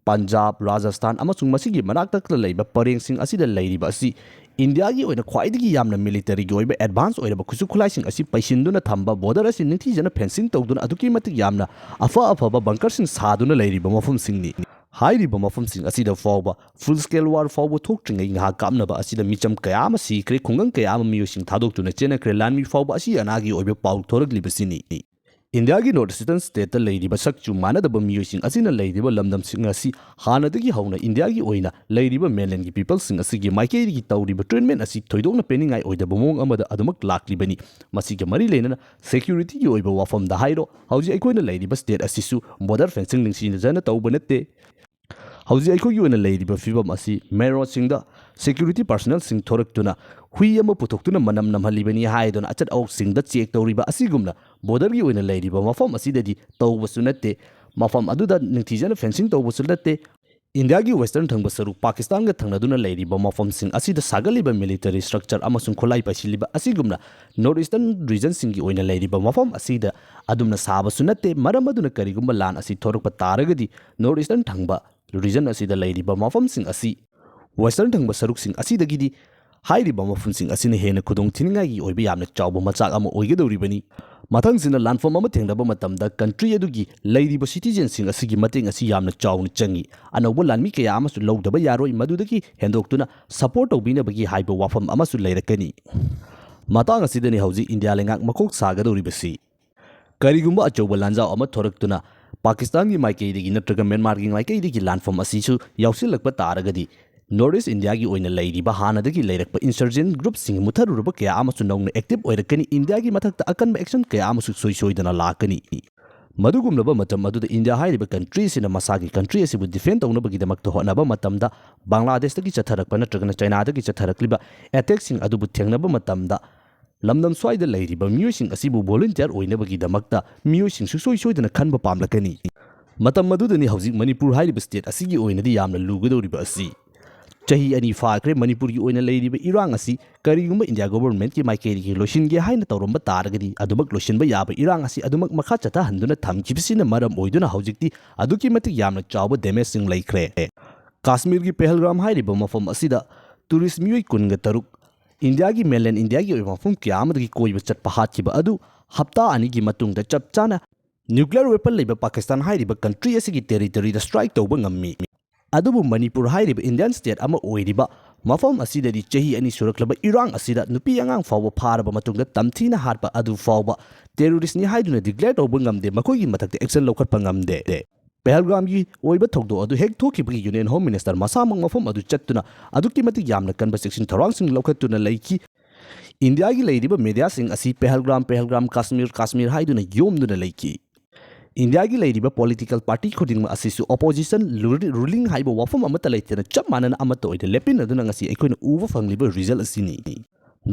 ꯄꯟꯖꯥꯕ, ꯔꯥꯖꯁꯊꯥꯟ ꯑꯃꯁꯨꯡ ꯃꯁꯤꯒꯤ ꯃꯅꯥꯛꯇ ꯂꯩꯕ ꯄꯔꯦꯡꯁꯤꯡ ꯑꯁꯤꯗ ꯂꯩꯔꯤꯕ ꯑꯁꯤ ꯏꯟꯗꯤꯌꯥꯒꯤ ꯑꯣꯏꯅ ꯈ꯭ꯋꯥꯏꯗꯒꯤ ꯌꯥꯝꯅ ꯃꯤꯂꯤꯇꯔꯤꯒꯤ ꯑꯣꯏꯕ ꯑꯦꯗꯚꯥꯟꯁ ꯑꯣꯏꯔꯕ ꯈꯨꯠꯁꯨ ꯈꯨꯠꯂꯥꯏꯁꯤꯡ ꯑꯁꯤ ꯄꯩꯁꯤꯟꯗꯨꯅ ꯊꯝꯕ, ꯕꯣꯔꯗꯔ ꯑꯁꯤ ꯅꯤꯡꯊꯤꯖꯅ ꯐꯦꯟꯁꯤꯡ ꯇꯧꯗꯨꯅ ꯑꯗꯨꯛꯀꯤ ꯃꯇꯤꯛ ꯌꯥꯝꯅ ꯑꯐ ꯑꯐꯕ ꯕꯪꯀꯔꯁꯤꯡ ꯁꯥꯗꯨꯅ ꯂꯩꯔꯤꯕ ꯃꯐꯝꯁꯤꯡꯅꯤ꯫ ꯍꯥꯏꯔꯤꯕ ꯃꯐꯝꯁꯤꯡ ꯑꯁꯤꯗ ꯐꯥꯎꯕ ꯐꯨꯜ ꯁ꯭ꯀꯦꯜ ꯋꯥꯔ ꯐꯥꯎꯕ ꯊꯣꯛꯇ꯭ꯔꯤꯉꯩ ꯉꯥꯏꯍꯥꯛ ꯀꯥꯞꯅꯕ ꯑꯁꯤꯗ ꯃꯤꯆꯝ ꯀꯌꯥ ꯑꯃ ꯁꯤꯈ꯭ꯔꯦ, ꯈꯨꯡꯒꯪ ꯀꯌꯥ ꯑꯃ ꯃꯤꯑꯣꯏꯁꯤꯡ ꯊꯥꯗꯣꯛꯇꯨꯅ ꯆꯦꯟꯅꯈ꯭ꯔꯦ, ꯂꯥꯟꯃꯤ ꯐꯥꯎꯕ ꯑꯁꯤ ꯑꯅꯥꯒꯤ ꯑꯣꯏꯕ ꯄꯥꯎ ꯊꯣꯔꯛꯂꯤꯕꯁꯤꯅꯤ꯫ ꯏꯟꯗꯤꯌꯥꯒꯤ ꯅꯣꯔꯠ ꯏꯁꯇꯔꯟ ꯁ꯭ꯇꯦꯠꯇ ꯂꯩꯔꯤꯕ ꯁꯛꯆꯨ ꯃꯥꯟꯅꯗꯕ ꯃꯤꯑꯣꯏꯁꯤꯡ ꯑꯁꯤꯅ ꯂꯩꯔꯤꯕ ꯂꯝꯗꯝꯁꯤꯡ ꯑꯁꯤ ꯍꯥꯟꯅꯗꯒꯤ ꯍꯧꯅ ꯏꯟꯗꯤꯌꯥꯒꯤ ꯑꯣꯏꯅ ꯂꯩꯔꯤꯕ ꯃꯦꯟꯂꯦꯟꯒꯤ ꯄꯤꯄꯜꯁꯤꯡ ꯑꯁꯤꯒꯤ ꯃꯥꯏꯀꯩꯗꯒꯤ ꯇꯧꯔꯤꯕ ꯇ꯭ꯔꯤꯠꯃꯦꯟ ꯑꯁꯤ ꯊꯣꯏꯗꯣꯛꯅ ꯄꯦꯟꯅꯤꯡꯉꯥꯏ ꯑꯣꯏꯗꯕ ꯃꯑꯣꯡ ꯑꯃꯗ ꯑꯗꯨꯃꯛ ꯂꯥꯛꯂꯤꯕꯅꯤ꯫ ꯃꯁꯤꯒ ꯃꯔꯤ ꯂꯩꯅꯅ ꯁꯦꯀ꯭ꯌꯨꯔꯤꯇꯤꯒꯤ ꯑꯣꯏꯕ ꯋꯥꯐꯝꯗ ꯍꯥꯏꯔꯣ, ꯍꯧꯖꯤꯛ ꯑꯩꯈꯣꯏꯅ ꯂꯩꯔꯤꯕ ꯁ꯭ꯇꯦꯠ ꯑꯁꯤꯁꯨ ꯕꯣꯔꯗꯔ ꯐꯦꯟꯁꯤꯡ ꯅꯤꯡꯊꯤꯖꯅ ꯇꯧꯕ ꯅꯠꯇꯦ꯫ ꯍꯧꯖꯤꯛ ꯑꯩꯈꯣꯏꯒꯤ ꯑꯣꯏꯅ ꯂꯩꯔꯤꯕ ꯐꯤꯕꯝ ꯑꯁꯤ ꯃꯦꯟ ꯔꯣꯗꯁꯤꯡꯗ ꯁꯦꯀ꯭ꯌꯨꯔꯤꯇꯤ ꯄꯥꯔꯁꯅꯦꯜꯁꯤꯡ ꯊꯣꯔꯛꯇꯨꯅ ꯍꯨꯏ ꯑꯃ ꯄꯨꯊꯣꯛꯇꯨꯅ ꯃꯅꯝ ꯅꯝꯍꯜꯂꯤꯕꯅꯤ ꯍꯥꯏꯗꯨꯅ ꯑꯆꯠ ꯑꯋꯣꯛꯁꯤꯡꯗ ꯆꯦꯛ ꯇꯧꯔꯤꯕ ꯑꯁꯤꯒꯨꯝꯅ ꯕꯣꯔꯗꯔꯒꯤ ꯑꯣꯏꯅ ꯂꯩꯔꯤꯕ ꯃꯐꯝ ꯑꯁꯤꯗꯗꯤ ꯇꯧꯕꯁꯨ ꯅꯠꯇꯦ꯫ ꯃꯐꯝ ꯑꯗꯨꯗ ꯅꯤꯡꯊꯤꯖꯅ ꯐꯦꯟꯁꯤꯡ ꯇꯧꯕꯁꯨ ꯅꯠꯇꯦ꯫ ꯏꯟꯗꯤꯌꯥꯒꯤ ꯋꯦꯁꯇꯔꯟ ꯊꯪꯕ ꯁꯔꯨꯛ ꯄꯥꯀꯤꯁꯇꯥꯟꯒ ꯊꯪꯅꯗꯨꯅ ꯂꯩꯔꯤꯕ ꯃꯐꯝꯁꯤꯡ ꯑꯁꯤꯗ ꯁꯥꯒꯠꯂꯤꯕ ꯃꯤꯂꯤꯇꯔꯤ ꯁ꯭ꯇ꯭ꯔꯛꯆꯔ ꯑꯃꯁꯨꯡ ꯈꯨꯠꯂꯥꯏ ꯄꯥꯏꯁꯤꯜꯂꯤꯕ ꯑꯁꯤꯒꯨꯝꯅ ꯅꯣꯔꯠ ꯏꯁꯇꯔꯟ ꯔꯤꯖꯟꯁꯤꯡꯒꯤ ꯑꯣꯏꯅ ꯂꯩꯔꯤꯕ ꯃꯐꯝ ꯑꯁꯤꯗ ꯑꯗꯨꯝꯅ ꯁꯥꯕꯁꯨ ꯅꯠꯇꯦ꯫ ꯃꯔꯝ ꯑꯗꯨꯅ ꯀꯔꯤꯒꯨꯝꯕ ꯂꯥꯟ ꯑꯁꯤ ꯊꯣꯔꯛꯄ ꯇꯥꯔꯒꯗꯤ ꯅꯣꯔꯠ ꯏꯁꯇꯔꯟ ꯊꯪꯕ ꯔꯤꯖꯟ ꯑꯁꯤꯗ ꯂꯩꯔꯤꯕ ꯃꯐꯝꯁꯤꯡ ꯑꯁꯤ ꯋꯦꯁꯇꯔꯟ ꯊꯪꯕ ꯁꯔꯨꯛꯁꯤꯡ ꯑꯁꯤꯗꯒꯤꯗꯤ ꯍꯥꯏꯔꯤꯕ ꯃꯐꯝꯁꯤꯡ ꯑꯁꯤꯅ ꯍꯦꯟꯅ ꯈꯨꯗꯣꯡ ꯊꯤꯅꯤꯡꯉꯥꯏꯒꯤ ꯑꯣꯏꯕ ꯌꯥꯝꯅ ꯆꯥꯎꯕ ꯃꯆꯥꯛ ꯑꯃ ꯑꯣꯏꯒꯗꯧꯔꯤꯕꯅꯤ꯫ ꯃꯊꯪꯁꯤꯅ ꯂꯥꯟꯐꯝ ꯑꯃ ꯊꯦꯡꯅꯕ ꯃꯇꯝꯗ ꯀꯟꯇ꯭ꯔꯤ ꯑꯗꯨꯒꯤ ꯂꯩꯔꯤꯕ ꯁꯤꯇꯤꯖꯦꯟꯁꯤꯡ ꯑꯁꯤꯒꯤ ꯃꯇꯦꯡ ꯑꯁꯤ ꯌꯥꯝꯅ ꯆꯥꯎꯅ ꯆꯪꯏ꯫ ꯑꯅꯧꯕ ꯂꯥꯟꯃꯤ ꯀꯌꯥ ꯑꯃꯁꯨ ꯂꯧꯗꯕ ꯌꯥꯔꯣꯏ, ꯃꯗꯨꯗꯒꯤ ꯍꯦꯟꯗꯣꯛꯇꯨꯅ ꯁꯄꯣꯔꯠ ꯇꯧꯕꯤꯅꯕꯒꯤ ꯍꯥꯏꯕ ꯋꯥꯐꯝ ꯑꯃꯁꯨ ꯂꯩꯔꯛꯀꯅꯤ꯫ ꯃꯇꯥꯡ ꯑꯁꯤꯗꯅꯤ ꯍꯧꯖꯤꯛ ꯏꯟꯗꯤꯌꯥ ꯂꯩꯉꯥꯛ ꯃꯀꯣꯛ ꯁꯥꯒꯗꯧꯔꯤꯕꯁꯤ꯫ ꯀꯔꯤꯒꯨꯝꯕ ꯑꯆꯧꯕ ꯂꯥꯟꯖꯥꯎ ꯑꯃ ꯊꯣꯔꯛꯇꯨꯅ ꯄꯥꯀꯤꯁꯇꯥꯟꯒꯤ ꯃꯥꯏꯀꯩꯗꯒꯤ ꯅꯠꯇ꯭ꯔꯒ ꯃ꯭ꯌꯥꯟꯃꯥꯔꯒꯤ ꯃꯥꯏꯀꯩꯗꯒꯤ ꯂꯥꯟꯐꯝ ꯑꯁꯤꯁꯨ ꯌꯥꯎꯁꯤꯜꯂꯛꯄ ꯇꯥꯔꯒꯗꯤ, ꯅꯣꯔꯠ ꯏꯁ ꯏꯟꯗꯤꯌꯥꯒꯤ ꯑꯣꯏꯅ ꯂꯩꯔꯤꯕ ꯍꯥꯟꯅꯗꯒꯤ ꯂꯩꯔꯛꯄ ꯏꯟꯁꯔꯖꯦꯟ ꯒ꯭ꯔꯨꯞꯁꯤꯡ ꯃꯨꯠꯊꯔꯨꯔꯕ ꯀꯌꯥ ꯑꯃꯁꯨ ꯅꯧꯅ ꯑꯦꯛꯇꯤꯚ ꯑꯣꯏꯔꯛꯀꯅꯤ꯫ ꯏꯟꯗꯤꯌꯥꯒꯤ ꯃꯊꯛꯇ ꯑꯀꯟꯕ ꯑꯦꯛꯁꯟ ꯀꯌꯥ ꯑꯃꯁꯨ ꯁꯣꯏ ꯁꯣꯏꯗꯅ ꯂꯥꯛꯀꯅꯤ꯫ ꯃꯗꯨꯒꯨꯝꯂꯕ ꯃꯇꯝ ꯑꯗꯨꯗ ꯏꯟꯗꯤꯌꯥ ꯍꯥꯏꯔꯤꯕ ꯀꯟꯇ꯭ꯔꯤ ꯑꯁꯤꯅ ꯃꯁꯥꯒꯤ ꯀꯟꯇ꯭ꯔꯤ ꯑꯁꯤꯕꯨ ꯗꯤꯐꯦꯟ ꯇꯧꯅꯕꯒꯤꯗꯃꯛꯇ ꯍꯣꯠꯅꯕ ꯃꯇꯝꯗ, ꯕꯪꯒ꯭ꯂꯥꯗꯦꯁꯇꯒꯤ ꯆꯠꯊꯔꯛꯄ ꯅꯠꯇ꯭ꯔꯒꯅ ꯆꯥꯏꯅꯥꯗꯒꯤ ꯆꯠꯊꯔꯛꯂꯤꯕ ꯑꯦꯇꯦꯛꯁꯤꯡ ꯑꯗꯨꯕꯨ ꯊꯦꯡꯅꯕ ꯃꯇꯝꯗ, ꯂꯝꯗꯝ ꯁ꯭ꯋꯥꯏꯗ ꯂꯩꯔꯤꯕ ꯃꯤꯑꯣꯏꯁꯤꯡ ꯑꯁꯤꯕꯨ ꯚꯣꯂꯨꯟꯇꯤꯌꯔ ꯑꯣꯏꯅꯕꯒꯤꯗꯃꯛꯇ ꯃꯤꯑꯣꯏꯁꯤꯡ ꯁꯨꯡꯁꯣꯏ ꯁꯣꯏꯗꯅ ꯈꯟꯕ ꯄꯥꯝꯂꯛꯀꯅꯤ꯫ ꯃꯇꯝ ꯑꯗꯨꯗꯅꯤ ꯍꯧꯖꯤꯛ ꯃꯅꯤꯄꯨꯔ ꯍꯥꯏꯔꯤꯕ ꯁ꯭ꯇꯦꯠ ꯑꯁꯤꯒꯤ ꯑꯣꯏꯅꯗꯤ ꯌꯥꯝꯅ ꯂꯨꯒꯗꯧꯔꯤꯕ ꯑꯁꯤ꯫ ꯆꯍꯤ ꯑꯅꯤ ꯐꯥꯈ꯭ꯔꯦ ꯃꯅꯤꯄꯨꯔꯒꯤ ꯑꯣꯏꯅ ꯂꯩꯔꯤꯕ ꯏꯔꯥꯡ ꯑꯁꯤ꯫ ꯀꯔꯤꯒꯨꯝꯕ ꯏꯟꯗꯤꯌꯥ ꯒꯣꯚꯔꯟꯃꯦꯟꯠꯀꯤ ꯃꯥꯏꯀꯩꯗꯒꯤ ꯂꯣꯏꯁꯤꯟꯒꯦ ꯍꯥꯏꯅ ꯇꯧꯔꯝꯕ ꯇꯥꯔꯒꯗꯤ ꯑꯗꯨꯃꯛ ꯂꯣꯏꯁꯤꯟꯕ ꯌꯥꯕ ꯏꯔꯥꯡ ꯑꯁꯤ ꯑꯗꯨꯃꯛ ꯃꯈꯥ ꯆꯠꯊꯍꯟꯗꯨꯅ ꯊꯝꯈꯤꯕꯁꯤꯅ ꯃꯔꯝ ꯑꯣꯏꯗꯨꯅ ꯍꯧꯖꯤꯛꯇꯤ ꯑꯗꯨꯛꯀꯤ ꯃꯇꯤꯛ ꯌꯥꯝꯅ ꯆꯥꯎꯕ ꯗꯦꯃꯦꯖꯁꯤꯡ ꯂꯩꯈ꯭ꯔꯦ꯫ ꯀꯥꯁꯃꯤꯔꯒꯤ ꯄꯦꯍꯜꯒꯥꯝ ꯍꯥꯏꯔꯤꯕ ꯃꯐꯝ ꯑꯁꯤꯗ ꯇꯨꯔꯤꯁ꯭ꯠ ꯃꯤꯑꯣꯏ ꯀꯨꯟꯒ ꯇꯔꯨꯛ, ꯏꯟꯗꯤꯌꯥꯒꯤ ꯃꯦꯟꯂꯦꯟ ꯏꯟꯗꯤꯌꯥꯒꯤ ꯑꯣꯏꯕ ꯃꯐꯝ ꯀꯌꯥ ꯑꯃꯗꯒꯤ ꯀꯣꯏꯕ ꯆꯠꯄ ꯍꯥꯠꯈꯤꯕ ꯑꯗꯨ ꯍꯞꯇꯥ ꯑꯅꯤꯒꯤ ꯃꯇꯨꯡꯗ ꯆꯞ ꯆꯥꯅ ꯅ꯭ꯌꯨꯀ꯭ꯂꯤꯌꯔ ꯋꯦꯄꯟ ꯂꯩꯕ ꯄꯥꯀꯤꯁꯇꯥꯟ ꯍꯥꯏꯔꯤꯕ ꯀꯟꯇ꯭ꯔꯤ ꯑꯁꯤꯒꯤ ꯇꯦꯔꯤꯇꯣꯔꯤꯗ ꯁ꯭ꯇ꯭ꯔꯥꯏꯛ ꯇꯧꯕ ꯉꯝꯃꯤ꯫ ꯑꯗꯨꯕꯨ ꯃꯅꯤꯄꯨꯔ ꯍꯥꯏꯔꯤꯕ ꯏꯟꯗꯤꯌꯟ ꯁ꯭ꯇꯦꯠ ꯑꯃ ꯑꯣꯏꯔꯤꯕ ꯃꯐꯝ ꯑꯁꯤꯗꯗꯤ ꯆꯍꯤ ꯑꯅꯤ ꯁꯨꯔꯛꯂꯕ ꯏꯔꯥꯡ ꯑꯁꯤꯗ ꯅꯨꯄꯤ ꯑꯉꯥꯡ ꯐꯥꯎꯕ ꯐꯥꯔꯕ ꯃꯇꯨꯡꯗ ꯇꯝꯊꯤꯅ ꯍꯥꯠꯄ ꯑꯗꯨ ꯐꯥꯎꯕ ꯇꯦꯔꯣꯔꯤꯁ꯭ꯠꯅꯤ ꯍꯥꯏꯗꯨꯅ ꯗꯤꯀ꯭ꯂꯦꯌꯔ ꯇꯧꯕ ꯉꯝꯗꯦ, ꯃꯈꯣꯏꯒꯤ ꯃꯊꯛꯇ ꯑꯦꯛꯁꯟ ꯂꯧꯈꯠꯄ ꯉꯝꯗꯦ꯫ ꯄꯦꯍꯜꯒꯥꯝꯒꯤ ꯑꯣꯏꯕ ꯊꯧꯗꯣꯛ ꯑꯗꯨ ꯍꯦꯛ ꯊꯣꯛꯈꯤꯕꯒꯤ ꯌꯨꯅꯤꯌꯟ ꯍꯣꯝ ꯃꯤꯅꯤꯁꯇꯔ ꯃꯁꯥꯃꯛ ꯃꯐꯝ ꯑꯗꯨ ꯆꯠꯇꯨꯅ ꯑꯗꯨꯛꯀꯤ ꯃꯇꯤꯛ ꯌꯥꯝꯅ ꯀꯟꯕ ꯆꯦꯛꯁꯤꯟ ꯊꯧꯔꯥꯡꯁꯤꯡ ꯂꯧꯈꯠꯇꯨꯅ ꯂꯩꯈꯤ꯫ ꯏꯟꯗꯤꯌꯥꯒꯤ ꯂꯩꯔꯤꯕ ꯃꯦꯗꯤꯌꯥꯁꯤꯡ ꯑꯁꯤ ꯄꯦꯍꯜꯒ꯭ꯔꯥꯝ, ꯄꯦꯍꯜꯒ꯭ꯔꯥꯝ, ꯀꯥꯁꯃꯤꯔ, ꯀꯥꯁꯃꯤꯔ ꯍꯥꯏꯗꯨꯅ ꯌꯣꯝꯗꯨꯅ ꯂꯩꯈꯤ꯫ ꯏꯟꯗꯤꯌꯥꯒꯤ ꯂꯩꯔꯤꯕ ꯄꯣꯂꯤꯇꯤꯀꯦꯜ ꯄꯥꯔꯇꯤ ꯈꯨꯗꯤꯡꯃꯛ ꯑꯁꯤꯁꯨ ꯑꯣꯄꯣꯖꯤꯁꯟ, ꯔꯨꯂꯤꯡ ꯍꯥꯏꯕ ꯋꯥꯐꯝ ꯑꯃꯠꯇ ꯂꯩꯇꯅ ꯆꯞ ꯃꯥꯟꯅꯅ ꯑꯃꯠꯇ ꯑꯣꯏꯅ ꯂꯦꯞꯃꯤꯟꯅꯗꯨꯅ ꯉꯁꯤ ꯑꯩꯈꯣꯏꯅ ꯎꯕ ꯐꯪꯂꯤꯕ ꯔꯤꯖꯜ ꯑꯁꯤꯅꯤ꯫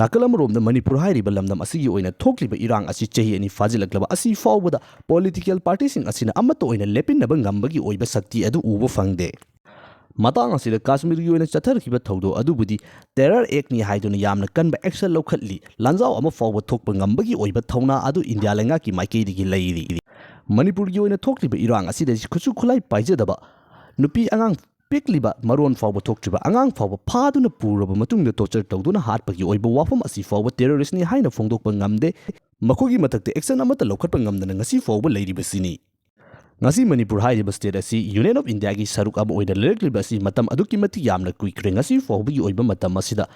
ꯅꯥꯀꯜ ꯑꯃꯔꯣꯝꯗ ꯃꯅꯤꯄꯨꯔ ꯍꯥꯏꯔꯤꯕ ꯂꯝꯗꯝ ꯑꯁꯤꯒꯤ ꯑꯣꯏꯅ ꯊꯣꯛꯂꯤꯕ ꯏꯔꯥꯡ ꯑꯁꯤ ꯆꯍꯤ ꯑꯅꯤ ꯐꯥꯖꯤꯜꯂꯛꯂꯕ ꯑꯁꯤ ꯐꯥꯎꯕꯗ ꯄꯣꯂꯤꯇꯤꯀꯦꯜ ꯄꯥꯔꯇꯤꯁꯤꯡ ꯑꯁꯤꯅ ꯑꯃꯠꯇ ꯑꯣꯏꯅ ꯂꯦꯞꯃꯤꯟꯅꯕ ꯉꯝꯕꯒꯤ ꯑꯣꯏꯕ ꯁꯛꯇꯤ ꯑꯗꯨ ꯎꯕ ꯐꯪꯗꯦ꯫ ꯃꯇꯥꯡ ꯑꯁꯤꯗ ꯀꯥꯁꯃꯤꯔꯒꯤ ꯑꯣꯏꯅ ꯆꯠꯊꯔꯛꯈꯤꯕ ꯊꯧꯗꯣꯛ ꯑꯗꯨꯕꯨꯗꯤ ꯇꯦꯔꯔ ꯑꯦꯛꯅꯤ ꯍꯥꯏꯗꯨꯅ ꯌꯥꯝꯅ ꯀꯟꯕ ꯑꯦꯛꯁꯟ ꯂꯧꯈꯠꯂꯤ꯫ ꯂꯥꯟꯖꯥꯎ ꯑꯃ ꯐꯥꯎꯕ ꯊꯣꯛꯄ ꯉꯝꯕꯒꯤ ꯑꯣꯏꯕ ꯊꯧꯅꯥ ꯑꯗꯨ ꯏꯟꯗꯤꯌꯥ ꯂꯩꯉꯥꯛꯀꯤ ꯃꯥꯏꯀꯩꯗꯒꯤ ꯂꯩꯔꯤ꯫ ꯃꯅꯤꯄꯨꯔꯒꯤ ꯑꯣꯏꯅ ꯊꯣꯛꯂꯤꯕ ꯏꯔꯥꯡ ꯑꯁꯤꯗ ꯈꯨꯠꯁꯨ ꯈꯨꯠꯂꯥꯏ ꯄꯥꯏꯖꯗꯕ ꯅꯨꯄꯤ ꯑꯉꯥꯡ ꯄꯤꯛꯂꯤꯕ ꯃꯔꯣꯟ ꯐꯥꯎꯕ ꯊꯣꯛꯇ꯭ꯔꯤꯕ ꯑꯉꯥꯡ ꯐꯥꯎꯕ ꯐꯥꯗꯨꯅ ꯄꯨꯔꯕ ꯃꯇꯨꯡꯗ ꯇꯣꯔꯆꯔ ꯇꯧꯗꯨꯅ ꯍꯥꯠꯄꯒꯤ ꯑꯣꯏꯕ ꯋꯥꯐꯝ ꯑꯁꯤ ꯐꯥꯎꯕ ꯇꯦꯔꯣꯔꯤꯁ꯭ꯠꯅꯤ ꯍꯥꯏꯅ ꯐꯣꯡꯗꯣꯛꯄ ꯉꯝꯗꯦ꯫ ꯃꯈꯣꯏꯒꯤ ꯃꯊꯛꯇ ꯑꯦꯛꯁꯟ ꯑꯃꯠꯇ ꯂꯧꯈꯠꯄ ꯉꯝꯗꯅ ꯉꯁꯤ ꯐꯥꯎꯕ ꯂꯩꯔꯤꯕꯁꯤꯅꯤ꯫ ꯉꯁꯤ ꯃꯅꯤꯄꯨꯔ ꯍꯥꯏꯔꯤꯕ ꯁ꯭ꯇꯦꯠ ꯑꯁꯤ ꯌꯨꯅꯤꯌꯟ ꯑꯣꯐ ꯏꯟꯗꯤꯌꯥꯒꯤ ꯁꯔꯨꯛ ꯑꯃ ꯑꯣꯏꯅ ꯂꯩꯔꯛꯂꯤꯕ ꯑꯁꯤ ꯃꯇꯝ ꯑꯗꯨꯛꯀꯤ ꯃꯇꯤꯛ ꯌꯥꯝꯅ ꯀꯨꯏꯈ꯭ꯔꯦ꯫ ꯉꯁꯤ ꯐꯥꯎꯕꯒꯤ ꯑꯣꯏꯕ ꯃꯇꯝ ꯑꯁꯤꯗ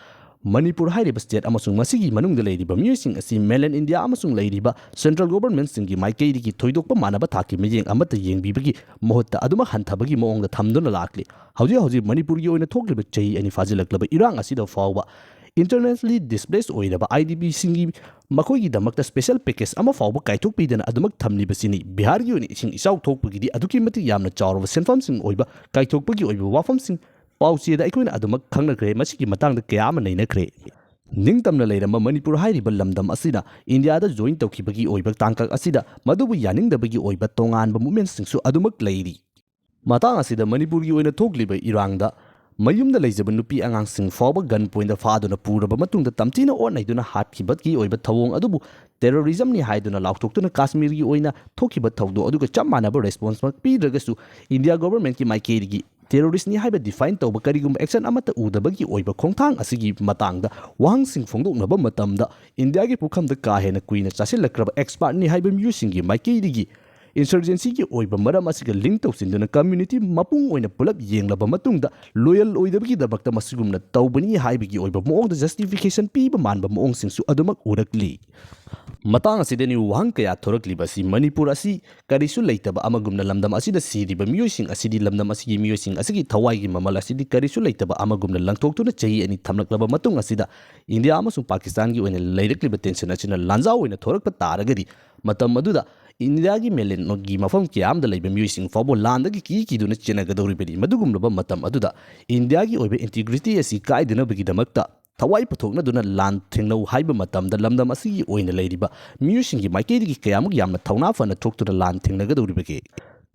ꯃꯅꯤꯄꯨꯔ ꯍꯥꯏꯔꯤꯕ ꯁ꯭ꯇꯦꯠ ꯑꯃꯁꯨꯡ ꯃꯁꯤꯒꯤ ꯃꯅꯨꯡꯗ ꯂꯩꯔꯤꯕ ꯃꯤꯑꯣꯏꯁꯤꯡ ꯑꯁꯤ ꯃꯦꯟꯂꯦꯟ ꯏꯟꯗꯤꯌꯥ ꯑꯃꯁꯨꯡ ꯂꯩꯔꯤꯕ ꯁꯦꯟꯇ꯭ꯔꯦꯜ ꯒꯣꯚꯔꯟꯃꯦꯟꯠꯁꯤꯡꯒꯤ ꯃꯥꯏꯀꯩꯗꯒꯤ ꯊꯣꯏꯗꯣꯛꯄ ꯃꯥꯟꯅꯕ ꯊꯥꯛꯀꯤ ꯃꯤꯠꯌꯦꯡ ꯑꯃꯠꯇ ꯌꯦꯡꯕꯤꯕꯒꯤ ꯃꯍꯨꯠꯇ ꯑꯗꯨꯃꯛ ꯍꯟꯊꯕꯒꯤ ꯃꯑꯣꯡꯗ ꯊꯝꯗꯨꯅ ꯂꯥꯛꯂꯤ꯫ ꯍꯧꯖꯤꯛ ꯍꯧꯖꯤꯛ ꯃꯅꯤꯄꯨꯔꯒꯤ ꯑꯣꯏꯅ ꯊꯣꯛꯂꯤꯕ ꯆꯍꯤ ꯑꯅꯤ ꯐꯥꯖꯤꯜꯂꯛꯂꯕ ꯏꯔꯥꯡ ꯑꯁꯤꯗ ꯐꯥꯎꯕ ꯏꯟꯇꯔꯅꯦꯁꯅꯦꯜꯂꯤ ꯗꯤꯁꯄ꯭ꯂꯦꯁ ꯑꯣꯏꯔꯕ ꯑꯥꯏ ꯗꯤ ꯄꯤꯁꯤꯡꯒꯤ ꯃꯈꯣꯏꯒꯤꯗꯃꯛꯇ ꯁ꯭ꯄꯦꯁꯦꯜ ꯄꯦꯀꯦꯖ ꯑꯃ ꯐꯥꯎꯕ ꯀꯥꯏꯊꯣꯛꯄꯤꯗꯅ ꯑꯗꯨꯃꯛ ꯊꯝꯂꯤꯕꯁꯤꯅꯤ꯫ ꯕꯤꯍꯥꯔꯒꯤ ꯑꯣꯏꯅ ꯏꯁꯤꯡ ꯏꯆꯥꯎ ꯊꯣꯛꯄꯒꯤꯗꯤ ꯑꯗꯨꯛꯀꯤ ꯃꯇꯤꯛ ꯌꯥꯝꯅ ꯆꯥꯎꯔꯕ ꯁꯦꯟꯐꯝꯁꯤꯡ ꯑꯣꯏꯕ ꯀꯥꯏꯊꯣꯛꯄꯒꯤ ꯑꯣꯏꯕ ꯋꯥꯐꯝꯁꯤꯡ ꯄꯥꯎꯆꯦꯗ ꯑꯩꯈꯣꯏꯅ ꯑꯗꯨꯃꯛ ꯈꯪꯅꯈ꯭ꯔꯦ꯫ ꯃꯁꯤꯒꯤ ꯃꯇꯥꯡꯗ ꯀꯌꯥ ꯑꯃ ꯅꯩꯅꯈ꯭ꯔꯦ꯫ ꯅꯤꯡꯇꯝꯅ ꯂꯩꯔꯝꯕ ꯃꯅꯤꯄꯨꯔ ꯍꯥꯏꯔꯤꯕ ꯂꯝꯗꯝ ꯑꯁꯤꯅ ꯏꯟꯗꯤꯌꯥꯗ ꯖꯣꯏꯟ ꯇꯧꯈꯤꯕꯒꯤ ꯑꯣꯏꯕ ꯇꯥꯡꯀꯛ ꯑꯁꯤꯗ ꯃꯗꯨꯕꯨ ꯌꯥꯅꯤꯡꯗꯕꯒꯤ ꯑꯣꯏꯕ ꯇꯣꯉꯥꯟꯕ ꯃꯨꯞꯃꯦꯟꯠꯁꯤꯡꯁꯨ ꯑꯗꯨꯃꯛ ꯂꯩꯔꯤ꯫ ꯃꯇꯥꯡ ꯑꯁꯤꯗ ꯃꯅꯤꯄꯨꯔꯒꯤ ꯑꯣꯏꯅ ꯊꯣꯛꯂꯤꯕ ꯏꯔꯥꯡꯗ ꯃꯌꯨꯝꯗ ꯂꯩꯖꯕ ꯅꯨꯄꯤ ꯑꯉꯥꯡꯁꯤꯡ ꯐꯥꯎꯕ ꯒꯟ ꯄꯣꯏꯟꯗ ꯐꯥꯗꯨꯅ ꯄꯨꯔꯕ ꯃꯇꯨꯡꯗ ꯇꯝꯊꯤꯅ ꯑꯣꯠ ꯅꯩꯗꯨꯅ ꯍꯥꯠꯈꯤꯕꯒꯤ ꯑꯣꯏꯕ ꯊꯧꯑꯣꯡ ꯑꯗꯨꯕꯨ ꯇꯦꯔꯣꯔꯤꯖꯝꯅꯤ ꯍꯥꯏꯗꯨꯅ ꯂꯥꯎꯊꯣꯛꯇꯨꯅ ꯀꯥꯁꯃꯤꯔꯒꯤ ꯑꯣꯏꯅ ꯊꯣꯛꯈꯤꯕ ꯊꯧꯗꯣꯛ ꯑꯗꯨꯒ ꯆꯞ ꯃꯥꯟꯅꯕ ꯔꯦꯁꯄꯣꯟꯁꯃꯛ ꯄꯤꯗ꯭ꯔꯒꯁꯨ ꯏꯟꯗꯤꯌꯥ ꯒꯣꯚꯔꯟꯃꯦꯟꯠꯀꯤ ꯃꯥꯏꯀꯩꯗꯒꯤ ꯇꯦꯔꯣꯔꯤꯁ꯭ꯠꯅꯤ ꯍꯥꯏꯕ ꯗꯤꯐꯥꯏꯟ ꯇꯧꯕ ꯀꯔꯤꯒꯨꯝꯕ ꯑꯦꯛꯁꯟ ꯑꯃꯠꯇ ꯎꯗꯕꯒꯤ ꯑꯣꯏꯕ ꯈꯣꯡꯊꯥꯡ ꯑꯁꯤꯒꯤ ꯃꯇꯥꯡꯗ ꯋꯥꯍꯪꯁꯤꯡ ꯐꯣꯡꯗꯣꯛꯅꯕ ꯃꯇꯝꯗ ꯏꯟꯗꯤꯌꯥꯒꯤ ꯄꯨꯈꯝꯗ ꯀꯥ ꯍꯦꯟꯅ ꯀꯨꯏꯅ ꯆꯥꯁꯤꯜꯂꯛꯈ꯭ꯔꯕ ꯑꯦꯛꯁꯄꯥꯔꯠꯅꯤ ꯍꯥꯏꯕ ꯃꯤꯑꯣꯏꯁꯤꯡꯒꯤ ꯃꯥꯏꯀꯩꯗꯒꯤ ꯏꯟꯁꯔꯖꯦꯟꯁꯤꯒꯤ ꯑꯣꯏꯕ ꯃꯔꯝ ꯑꯁꯤꯒ ꯂꯤꯡꯛ ꯇꯧꯁꯤꯟꯗꯨꯅ ꯀꯝꯃ꯭ꯌꯨꯅꯤꯇꯤ ꯃꯄꯨꯡ ꯑꯣꯏꯅ ꯄꯨꯂꯞ ꯌꯦꯡꯂꯕ ꯃꯇꯨꯡꯗ ꯂꯣꯌꯦꯜ ꯑꯣꯏꯗꯕꯒꯤꯗꯃꯛꯇ ꯃꯁꯤꯒꯨꯝꯅ ꯇꯧꯕꯅꯤ ꯍꯥꯏꯕꯒꯤ ꯑꯣꯏꯕ ꯃꯑꯣꯡꯗ ꯖꯁꯇꯤꯐꯤꯀꯦꯁꯟ ꯄꯤꯕ ꯃꯥꯟꯕ ꯃꯑꯣꯡꯁꯤꯡꯁꯨ ꯑꯗꯨꯃꯛ ꯎꯔꯛꯂꯤ꯫ ꯃꯇꯥꯡ ꯑꯁꯤꯗꯅꯤ ꯋꯥꯍꯪ ꯀꯌꯥ ꯊꯣꯔꯛꯂꯤꯕ ꯑꯁꯤ ꯃꯅꯤꯄꯨꯔ ꯑꯁꯤ ꯀꯔꯤꯁꯨ ꯂꯩꯇꯕ ꯑꯃꯒꯨꯝꯅ ꯂꯝꯗꯝ ꯑꯁꯤꯗ ꯁꯤꯔꯤꯕ ꯃꯤꯑꯣꯏꯁꯤꯡ ꯑꯁꯤꯗꯤ ꯂꯝꯗꯝ ꯑꯁꯤꯒꯤ ꯃꯤꯑꯣꯏꯁꯤꯡ ꯑꯁꯤꯒꯤ ꯊꯋꯥꯏꯒꯤ ꯃꯃꯜ ꯑꯁꯤꯗꯤ ꯀꯔꯤꯁꯨ ꯂꯩꯇꯕ ꯑꯃꯒꯨꯝꯅ ꯂꯪꯊꯣꯛꯇꯨꯅ ꯆꯍꯤ ꯑꯅꯤ ꯊꯝꯂꯛꯂꯕ ꯃꯇꯨꯡ ꯑꯁꯤꯗ ꯏꯟꯗꯤꯌꯥ ꯑꯃꯁꯨꯡ ꯄꯥꯀꯤꯁꯇꯥꯟꯒꯤ ꯑꯣꯏꯅ ꯂꯩꯔꯛꯂꯤꯕ ꯇꯦꯟꯁꯟ ꯑꯁꯤꯅ ꯂꯥꯟꯖꯥꯎ ꯑꯣꯏꯅ ꯊꯣꯔꯛꯄ ꯇꯥꯔꯒꯗꯤ ꯃꯇꯝ ꯑꯗꯨꯗ ꯏꯟꯗꯤꯌꯥꯒꯤ ꯃꯦꯂꯦꯟꯒꯤ ꯃꯐꯝ ꯀꯌꯥ ꯑꯃꯗ ꯂꯩꯕ ꯃꯤꯑꯣꯏꯁꯤꯡ ꯐꯥꯎꯕ ꯂꯥꯟꯗꯒꯤ ꯀꯤ ꯀꯤꯗꯨꯅ ꯆꯦꯟꯅꯒꯗꯧꯔꯤꯕꯅꯤ꯫ ꯃꯗꯨꯒꯨꯝꯂꯕ ꯃꯇꯝ ꯑꯗꯨꯗ ꯏꯟꯗꯤꯌꯥꯒꯤ ꯑꯣꯏꯕ ꯏꯟꯇꯤꯒ꯭ꯔꯤꯇꯤ ꯑꯁꯤ ꯀꯥꯏꯗꯅꯕꯒꯤꯗꯃꯛꯇ ꯊꯋꯥꯏ ꯄꯨꯊꯣꯛꯅꯗꯨꯅ ꯂꯥꯟ ꯊꯦꯡꯅꯧ ꯍꯥꯏꯕ ꯃꯇꯝꯗ ꯂꯝꯗꯝ ꯑꯁꯤꯒꯤ ꯑꯣꯏꯅ ꯂꯩꯔꯤꯕ ꯃꯤꯑꯣꯏꯁꯤꯡꯒꯤ ꯃꯥꯏꯀꯩꯗꯒꯤ ꯀꯌꯥꯃꯨꯛ ꯌꯥꯝꯅ ꯊꯧꯅꯥ ꯐꯅ ꯊꯣꯛꯇꯨꯅ ꯂꯥꯟ ꯊꯦꯡꯅꯒꯗꯧꯔꯤꯕꯒꯦ?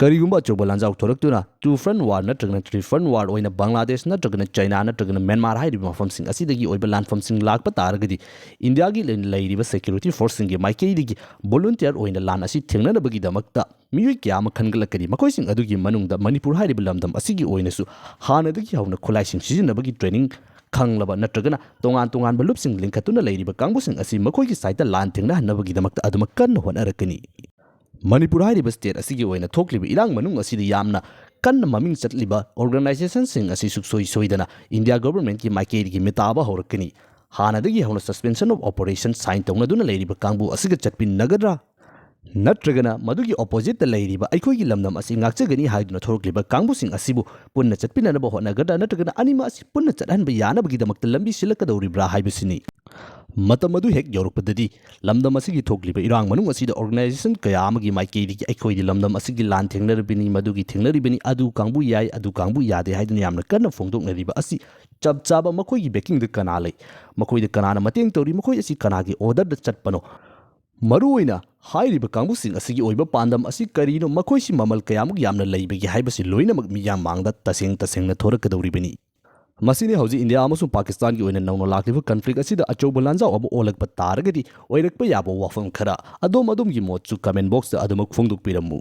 ꯀꯔꯤꯒꯨꯝꯕ ꯑꯆꯧꯕ ꯂꯥꯟꯖꯥꯎ ꯊꯣꯔꯛꯇꯨꯅ ꯇꯨ ꯐ꯭ꯔꯟꯠ ꯋꯥꯔ ꯅꯠꯇ꯭ꯔꯒꯅ ꯊ꯭ꯔꯤ ꯐ꯭ꯔꯟꯠ ꯋꯥꯔ ꯑꯣꯏꯅ ꯕꯪꯒ꯭ꯂꯥꯗꯦꯁ ꯅꯠꯇ꯭ꯔꯒꯅ ꯆꯩꯅꯥ ꯅꯠꯇ꯭ꯔꯒꯅ ꯃ꯭ꯌꯥꯟꯃꯥꯔ ꯍꯥꯏꯔꯤꯕ ꯃꯐꯝꯁꯤꯡ ꯑꯁꯤꯗꯒꯤ ꯑꯣꯏꯕ ꯂꯥꯟꯐꯝꯁꯤꯡ ꯂꯥꯛꯄ ꯇꯥꯔꯒꯗꯤ ꯏꯟꯗꯤꯌꯥꯒꯤ ꯂꯩ-, ꯂꯩꯔꯤꯕ ꯁꯦꯀ꯭ꯌꯨꯔꯤꯇꯤ ꯐꯣꯔꯁꯁꯤꯡꯒꯤ ꯃꯥꯏꯀꯩꯗꯒꯤ ꯚꯣꯂꯨꯟꯇꯤꯌꯔ ꯑꯣꯏꯅ ꯂꯥꯟ ꯑꯁꯤ ꯊꯦꯡꯅꯅꯕꯒꯤꯗꯃꯛꯇ ꯃꯤꯑꯣꯏ ꯀꯌꯥ ꯑꯃ ꯈꯟꯒꯠꯂꯛꯀꯅꯤ꯫ ꯃꯈꯣꯏꯁꯤꯡ ꯑꯗꯨꯒꯤ ꯃꯅꯨꯡꯗ ꯃꯅꯤꯄꯨꯔ ꯍꯥꯏꯔꯤꯕ ꯂꯝꯗꯝ ꯑꯁꯤꯒꯤ ꯑꯣꯏꯅꯁꯨ ꯍꯥꯟꯅꯗꯒꯤ ꯍꯧꯅ ꯈꯨꯠꯂꯥꯏꯁꯤꯡ ꯁꯤꯖꯤꯟꯅꯕꯒꯤ ꯇ꯭ꯔꯦꯅꯤꯡ ꯈꯪꯂꯕ ꯅꯠꯇ꯭ꯔꯒꯅ ꯇꯣꯉꯥꯟ ꯇꯣꯉꯥꯟꯕ ꯂꯨꯞꯁꯤꯡ ꯂꯤꯡꯈꯠꯇꯨꯅ ꯂꯩꯔꯤꯕ ꯀꯥꯡꯕꯨꯁꯤꯡ ꯑꯁꯤ ꯃꯈꯣꯏꯒꯤ ꯁꯥꯏꯠꯇ ꯂꯥꯟ ꯊꯦꯡꯅꯍꯟꯅꯕꯒꯤꯗꯃꯛꯇ ꯑꯗꯨꯃꯛ ꯀꯟꯅ ꯍꯣꯠꯅꯔꯛꯀꯅꯤ꯫ ꯃꯅꯤꯄꯨꯔ ꯍꯥꯏꯔꯤꯕ ꯁ꯭ꯇꯦꯠ ꯑꯁꯤꯒꯤ ꯑꯣꯏꯅ ꯊꯣꯛꯂꯤꯕ ꯏꯔꯥꯡ ꯃꯅꯨꯡ ꯑꯁꯤꯗ ꯌꯥꯝꯅ ꯀꯟꯅ ꯃꯃꯤꯡ ꯆꯠꯂꯤꯕ ꯑꯣꯔꯒꯅꯥꯏꯖꯦꯁꯟꯁꯤꯡ ꯑꯁꯤ ꯁꯨꯛꯁꯣꯏ ꯁꯣꯏꯗꯅ ꯏꯟꯗꯤꯌꯥ ꯒꯣꯚꯔꯟꯃꯦꯟꯠꯀꯤ ꯃꯥꯏꯀꯩꯗꯒꯤ ꯃꯤꯇꯥꯕ ꯍꯧꯔꯛꯀꯅꯤ꯫ ꯍꯥꯟꯅꯗꯒꯤ ꯍꯧꯅ suspension of operation sign ꯇꯧꯅꯗꯨꯅ ꯂꯩꯔꯤꯕ ꯀꯥꯡꯕꯨ ꯑꯁꯤꯒ ꯆꯠꯃꯤꯟꯅꯒꯗ꯭ꯔꯥ? ꯅꯠꯇ꯭ꯔꯒꯅ ꯃꯗꯨꯒꯤ ꯑꯣꯄꯣꯖꯤꯠꯇ ꯂꯩꯔꯤꯕ ꯑꯩꯈꯣꯏꯒꯤ ꯂꯝꯗꯝ ꯑꯁꯤ ꯉꯥꯛꯆꯒꯅꯤ ꯍꯥꯏꯗꯨꯅ ꯊꯣꯔꯛꯂꯤꯕ ꯀꯥꯡꯕꯨꯁꯤꯡ ꯑꯁꯤꯕꯨ ꯄꯨꯟꯅ ꯆꯠꯃꯤꯟꯅꯅꯕ ꯍꯣꯠꯅꯒꯗ꯭ꯔꯥ? ꯅꯠꯇ꯭ꯔꯒꯅ ꯑꯅꯤꯃꯛ ꯑꯁꯤ ꯄꯨꯟꯅ ꯆꯠꯍꯟꯕ ꯌꯥꯅꯕꯒꯤꯗꯃꯛꯇ ꯂꯝꯕꯤ ꯁꯤꯜꯂꯛꯀꯗꯧꯔꯤꯕ꯭ꯔꯥ ꯍꯥꯏꯕꯁꯤꯅꯤ꯫ ꯃꯇꯝ ꯑꯗꯨ ꯍꯦꯛ ꯌꯧꯔꯛꯄꯗꯗꯤ ꯂꯝꯗꯝ ꯑꯁꯤꯒꯤ ꯊꯣꯛꯂꯤꯕ ꯏꯔꯥꯡ ꯃꯅꯨꯡ ꯑꯁꯤꯗ ꯑꯣꯔꯒꯅꯥꯏꯖꯦꯁꯟ ꯀꯌꯥ ꯑꯃꯒꯤ ꯃꯥꯏꯀꯩꯗꯒꯤ ꯑꯩꯈꯣꯏꯗꯤ ꯂꯝꯗꯝ ꯑꯁꯤꯒꯤ ꯂꯥꯟ ꯊꯦꯡꯅꯔꯤꯕꯅꯤ, ꯃꯗꯨꯒꯤ ꯊꯦꯡꯅꯔꯤꯕꯅꯤ, ꯑꯗꯨ ꯀꯥꯡꯕꯨ ꯌꯥꯏ, ꯑꯗꯨ ꯀꯥꯡꯕꯨ ꯌꯥꯗꯦ ꯍꯥꯏꯗꯨꯅ ꯌꯥꯝꯅ ꯀꯟꯅ ꯐꯣꯡꯗꯣꯛꯅꯔꯤꯕ ꯑꯁꯤ ꯆꯞ ꯆꯥꯕ ꯃꯈꯣꯏꯒꯤ ꯕꯦꯀꯤꯡꯗ ꯀꯅꯥ ꯂꯩ, ꯃꯈꯣꯏꯗ ꯀꯅꯥꯅ ꯃꯇꯦꯡ ꯇꯧꯔꯤ, ꯃꯈꯣꯏ ꯑꯁꯤ ꯀꯅꯥꯒꯤ ꯑꯣꯔꯗꯔꯗ ꯆꯠꯄꯅꯣ? ꯃꯔꯨꯑꯣꯏꯅ ꯍꯥꯏꯔꯤꯕ ꯀꯥꯡꯕꯨꯁꯤꯡ ꯑꯁꯤꯒꯤ ꯑꯣꯏꯕ ꯄꯥꯟꯗꯝ ꯑꯁꯤ ꯀꯔꯤꯅꯣ, ꯃꯈꯣꯏꯁꯤ ꯃꯃꯜ ꯀꯌꯥꯃꯨꯛ ꯌꯥꯝꯅ ꯂꯩꯕꯒꯦ ꯍꯥꯏꯕꯁꯤ ꯂꯣꯏꯅꯃꯛ ꯃꯤꯌꯥꯝ ꯃꯥꯡꯗ ꯇꯁꯦꯡ ꯇꯁꯦꯡꯅ ꯊꯣꯔꯛꯀꯗꯧꯔꯤꯕꯅꯤ꯫ ꯃꯁꯤꯅꯤ ꯍꯧꯖꯤꯛ ꯏꯟꯗꯤꯌꯥ ꯑꯃꯁꯨꯡ ꯄꯥꯀꯤꯁꯇꯥꯟꯒꯤ ꯑꯣꯏꯅ ꯅꯧꯅ ꯂꯥꯛꯂꯤꯕ ꯀꯟꯐ꯭ꯂꯤꯛ ꯑꯁꯤꯗ ꯑꯆꯧꯕ ꯂꯥꯟꯖꯥꯎ ꯑꯃ ꯑꯣꯜꯂꯛꯄ ꯇꯥꯔꯒꯗꯤ ꯑꯣꯏꯔꯛꯄ ꯌꯥꯕ ꯋꯥꯐꯝ ꯈꯔ꯫ ꯑꯗꯣꯝ ꯑꯗꯣꯝꯒꯤ ꯃꯣꯠꯁꯨ ꯀꯃꯦꯟ ꯕꯣꯛꯁꯇ ꯑꯗꯨꯃꯛ ꯐꯣꯡꯗꯣꯛꯄꯤꯔꯝꯃꯨ꯫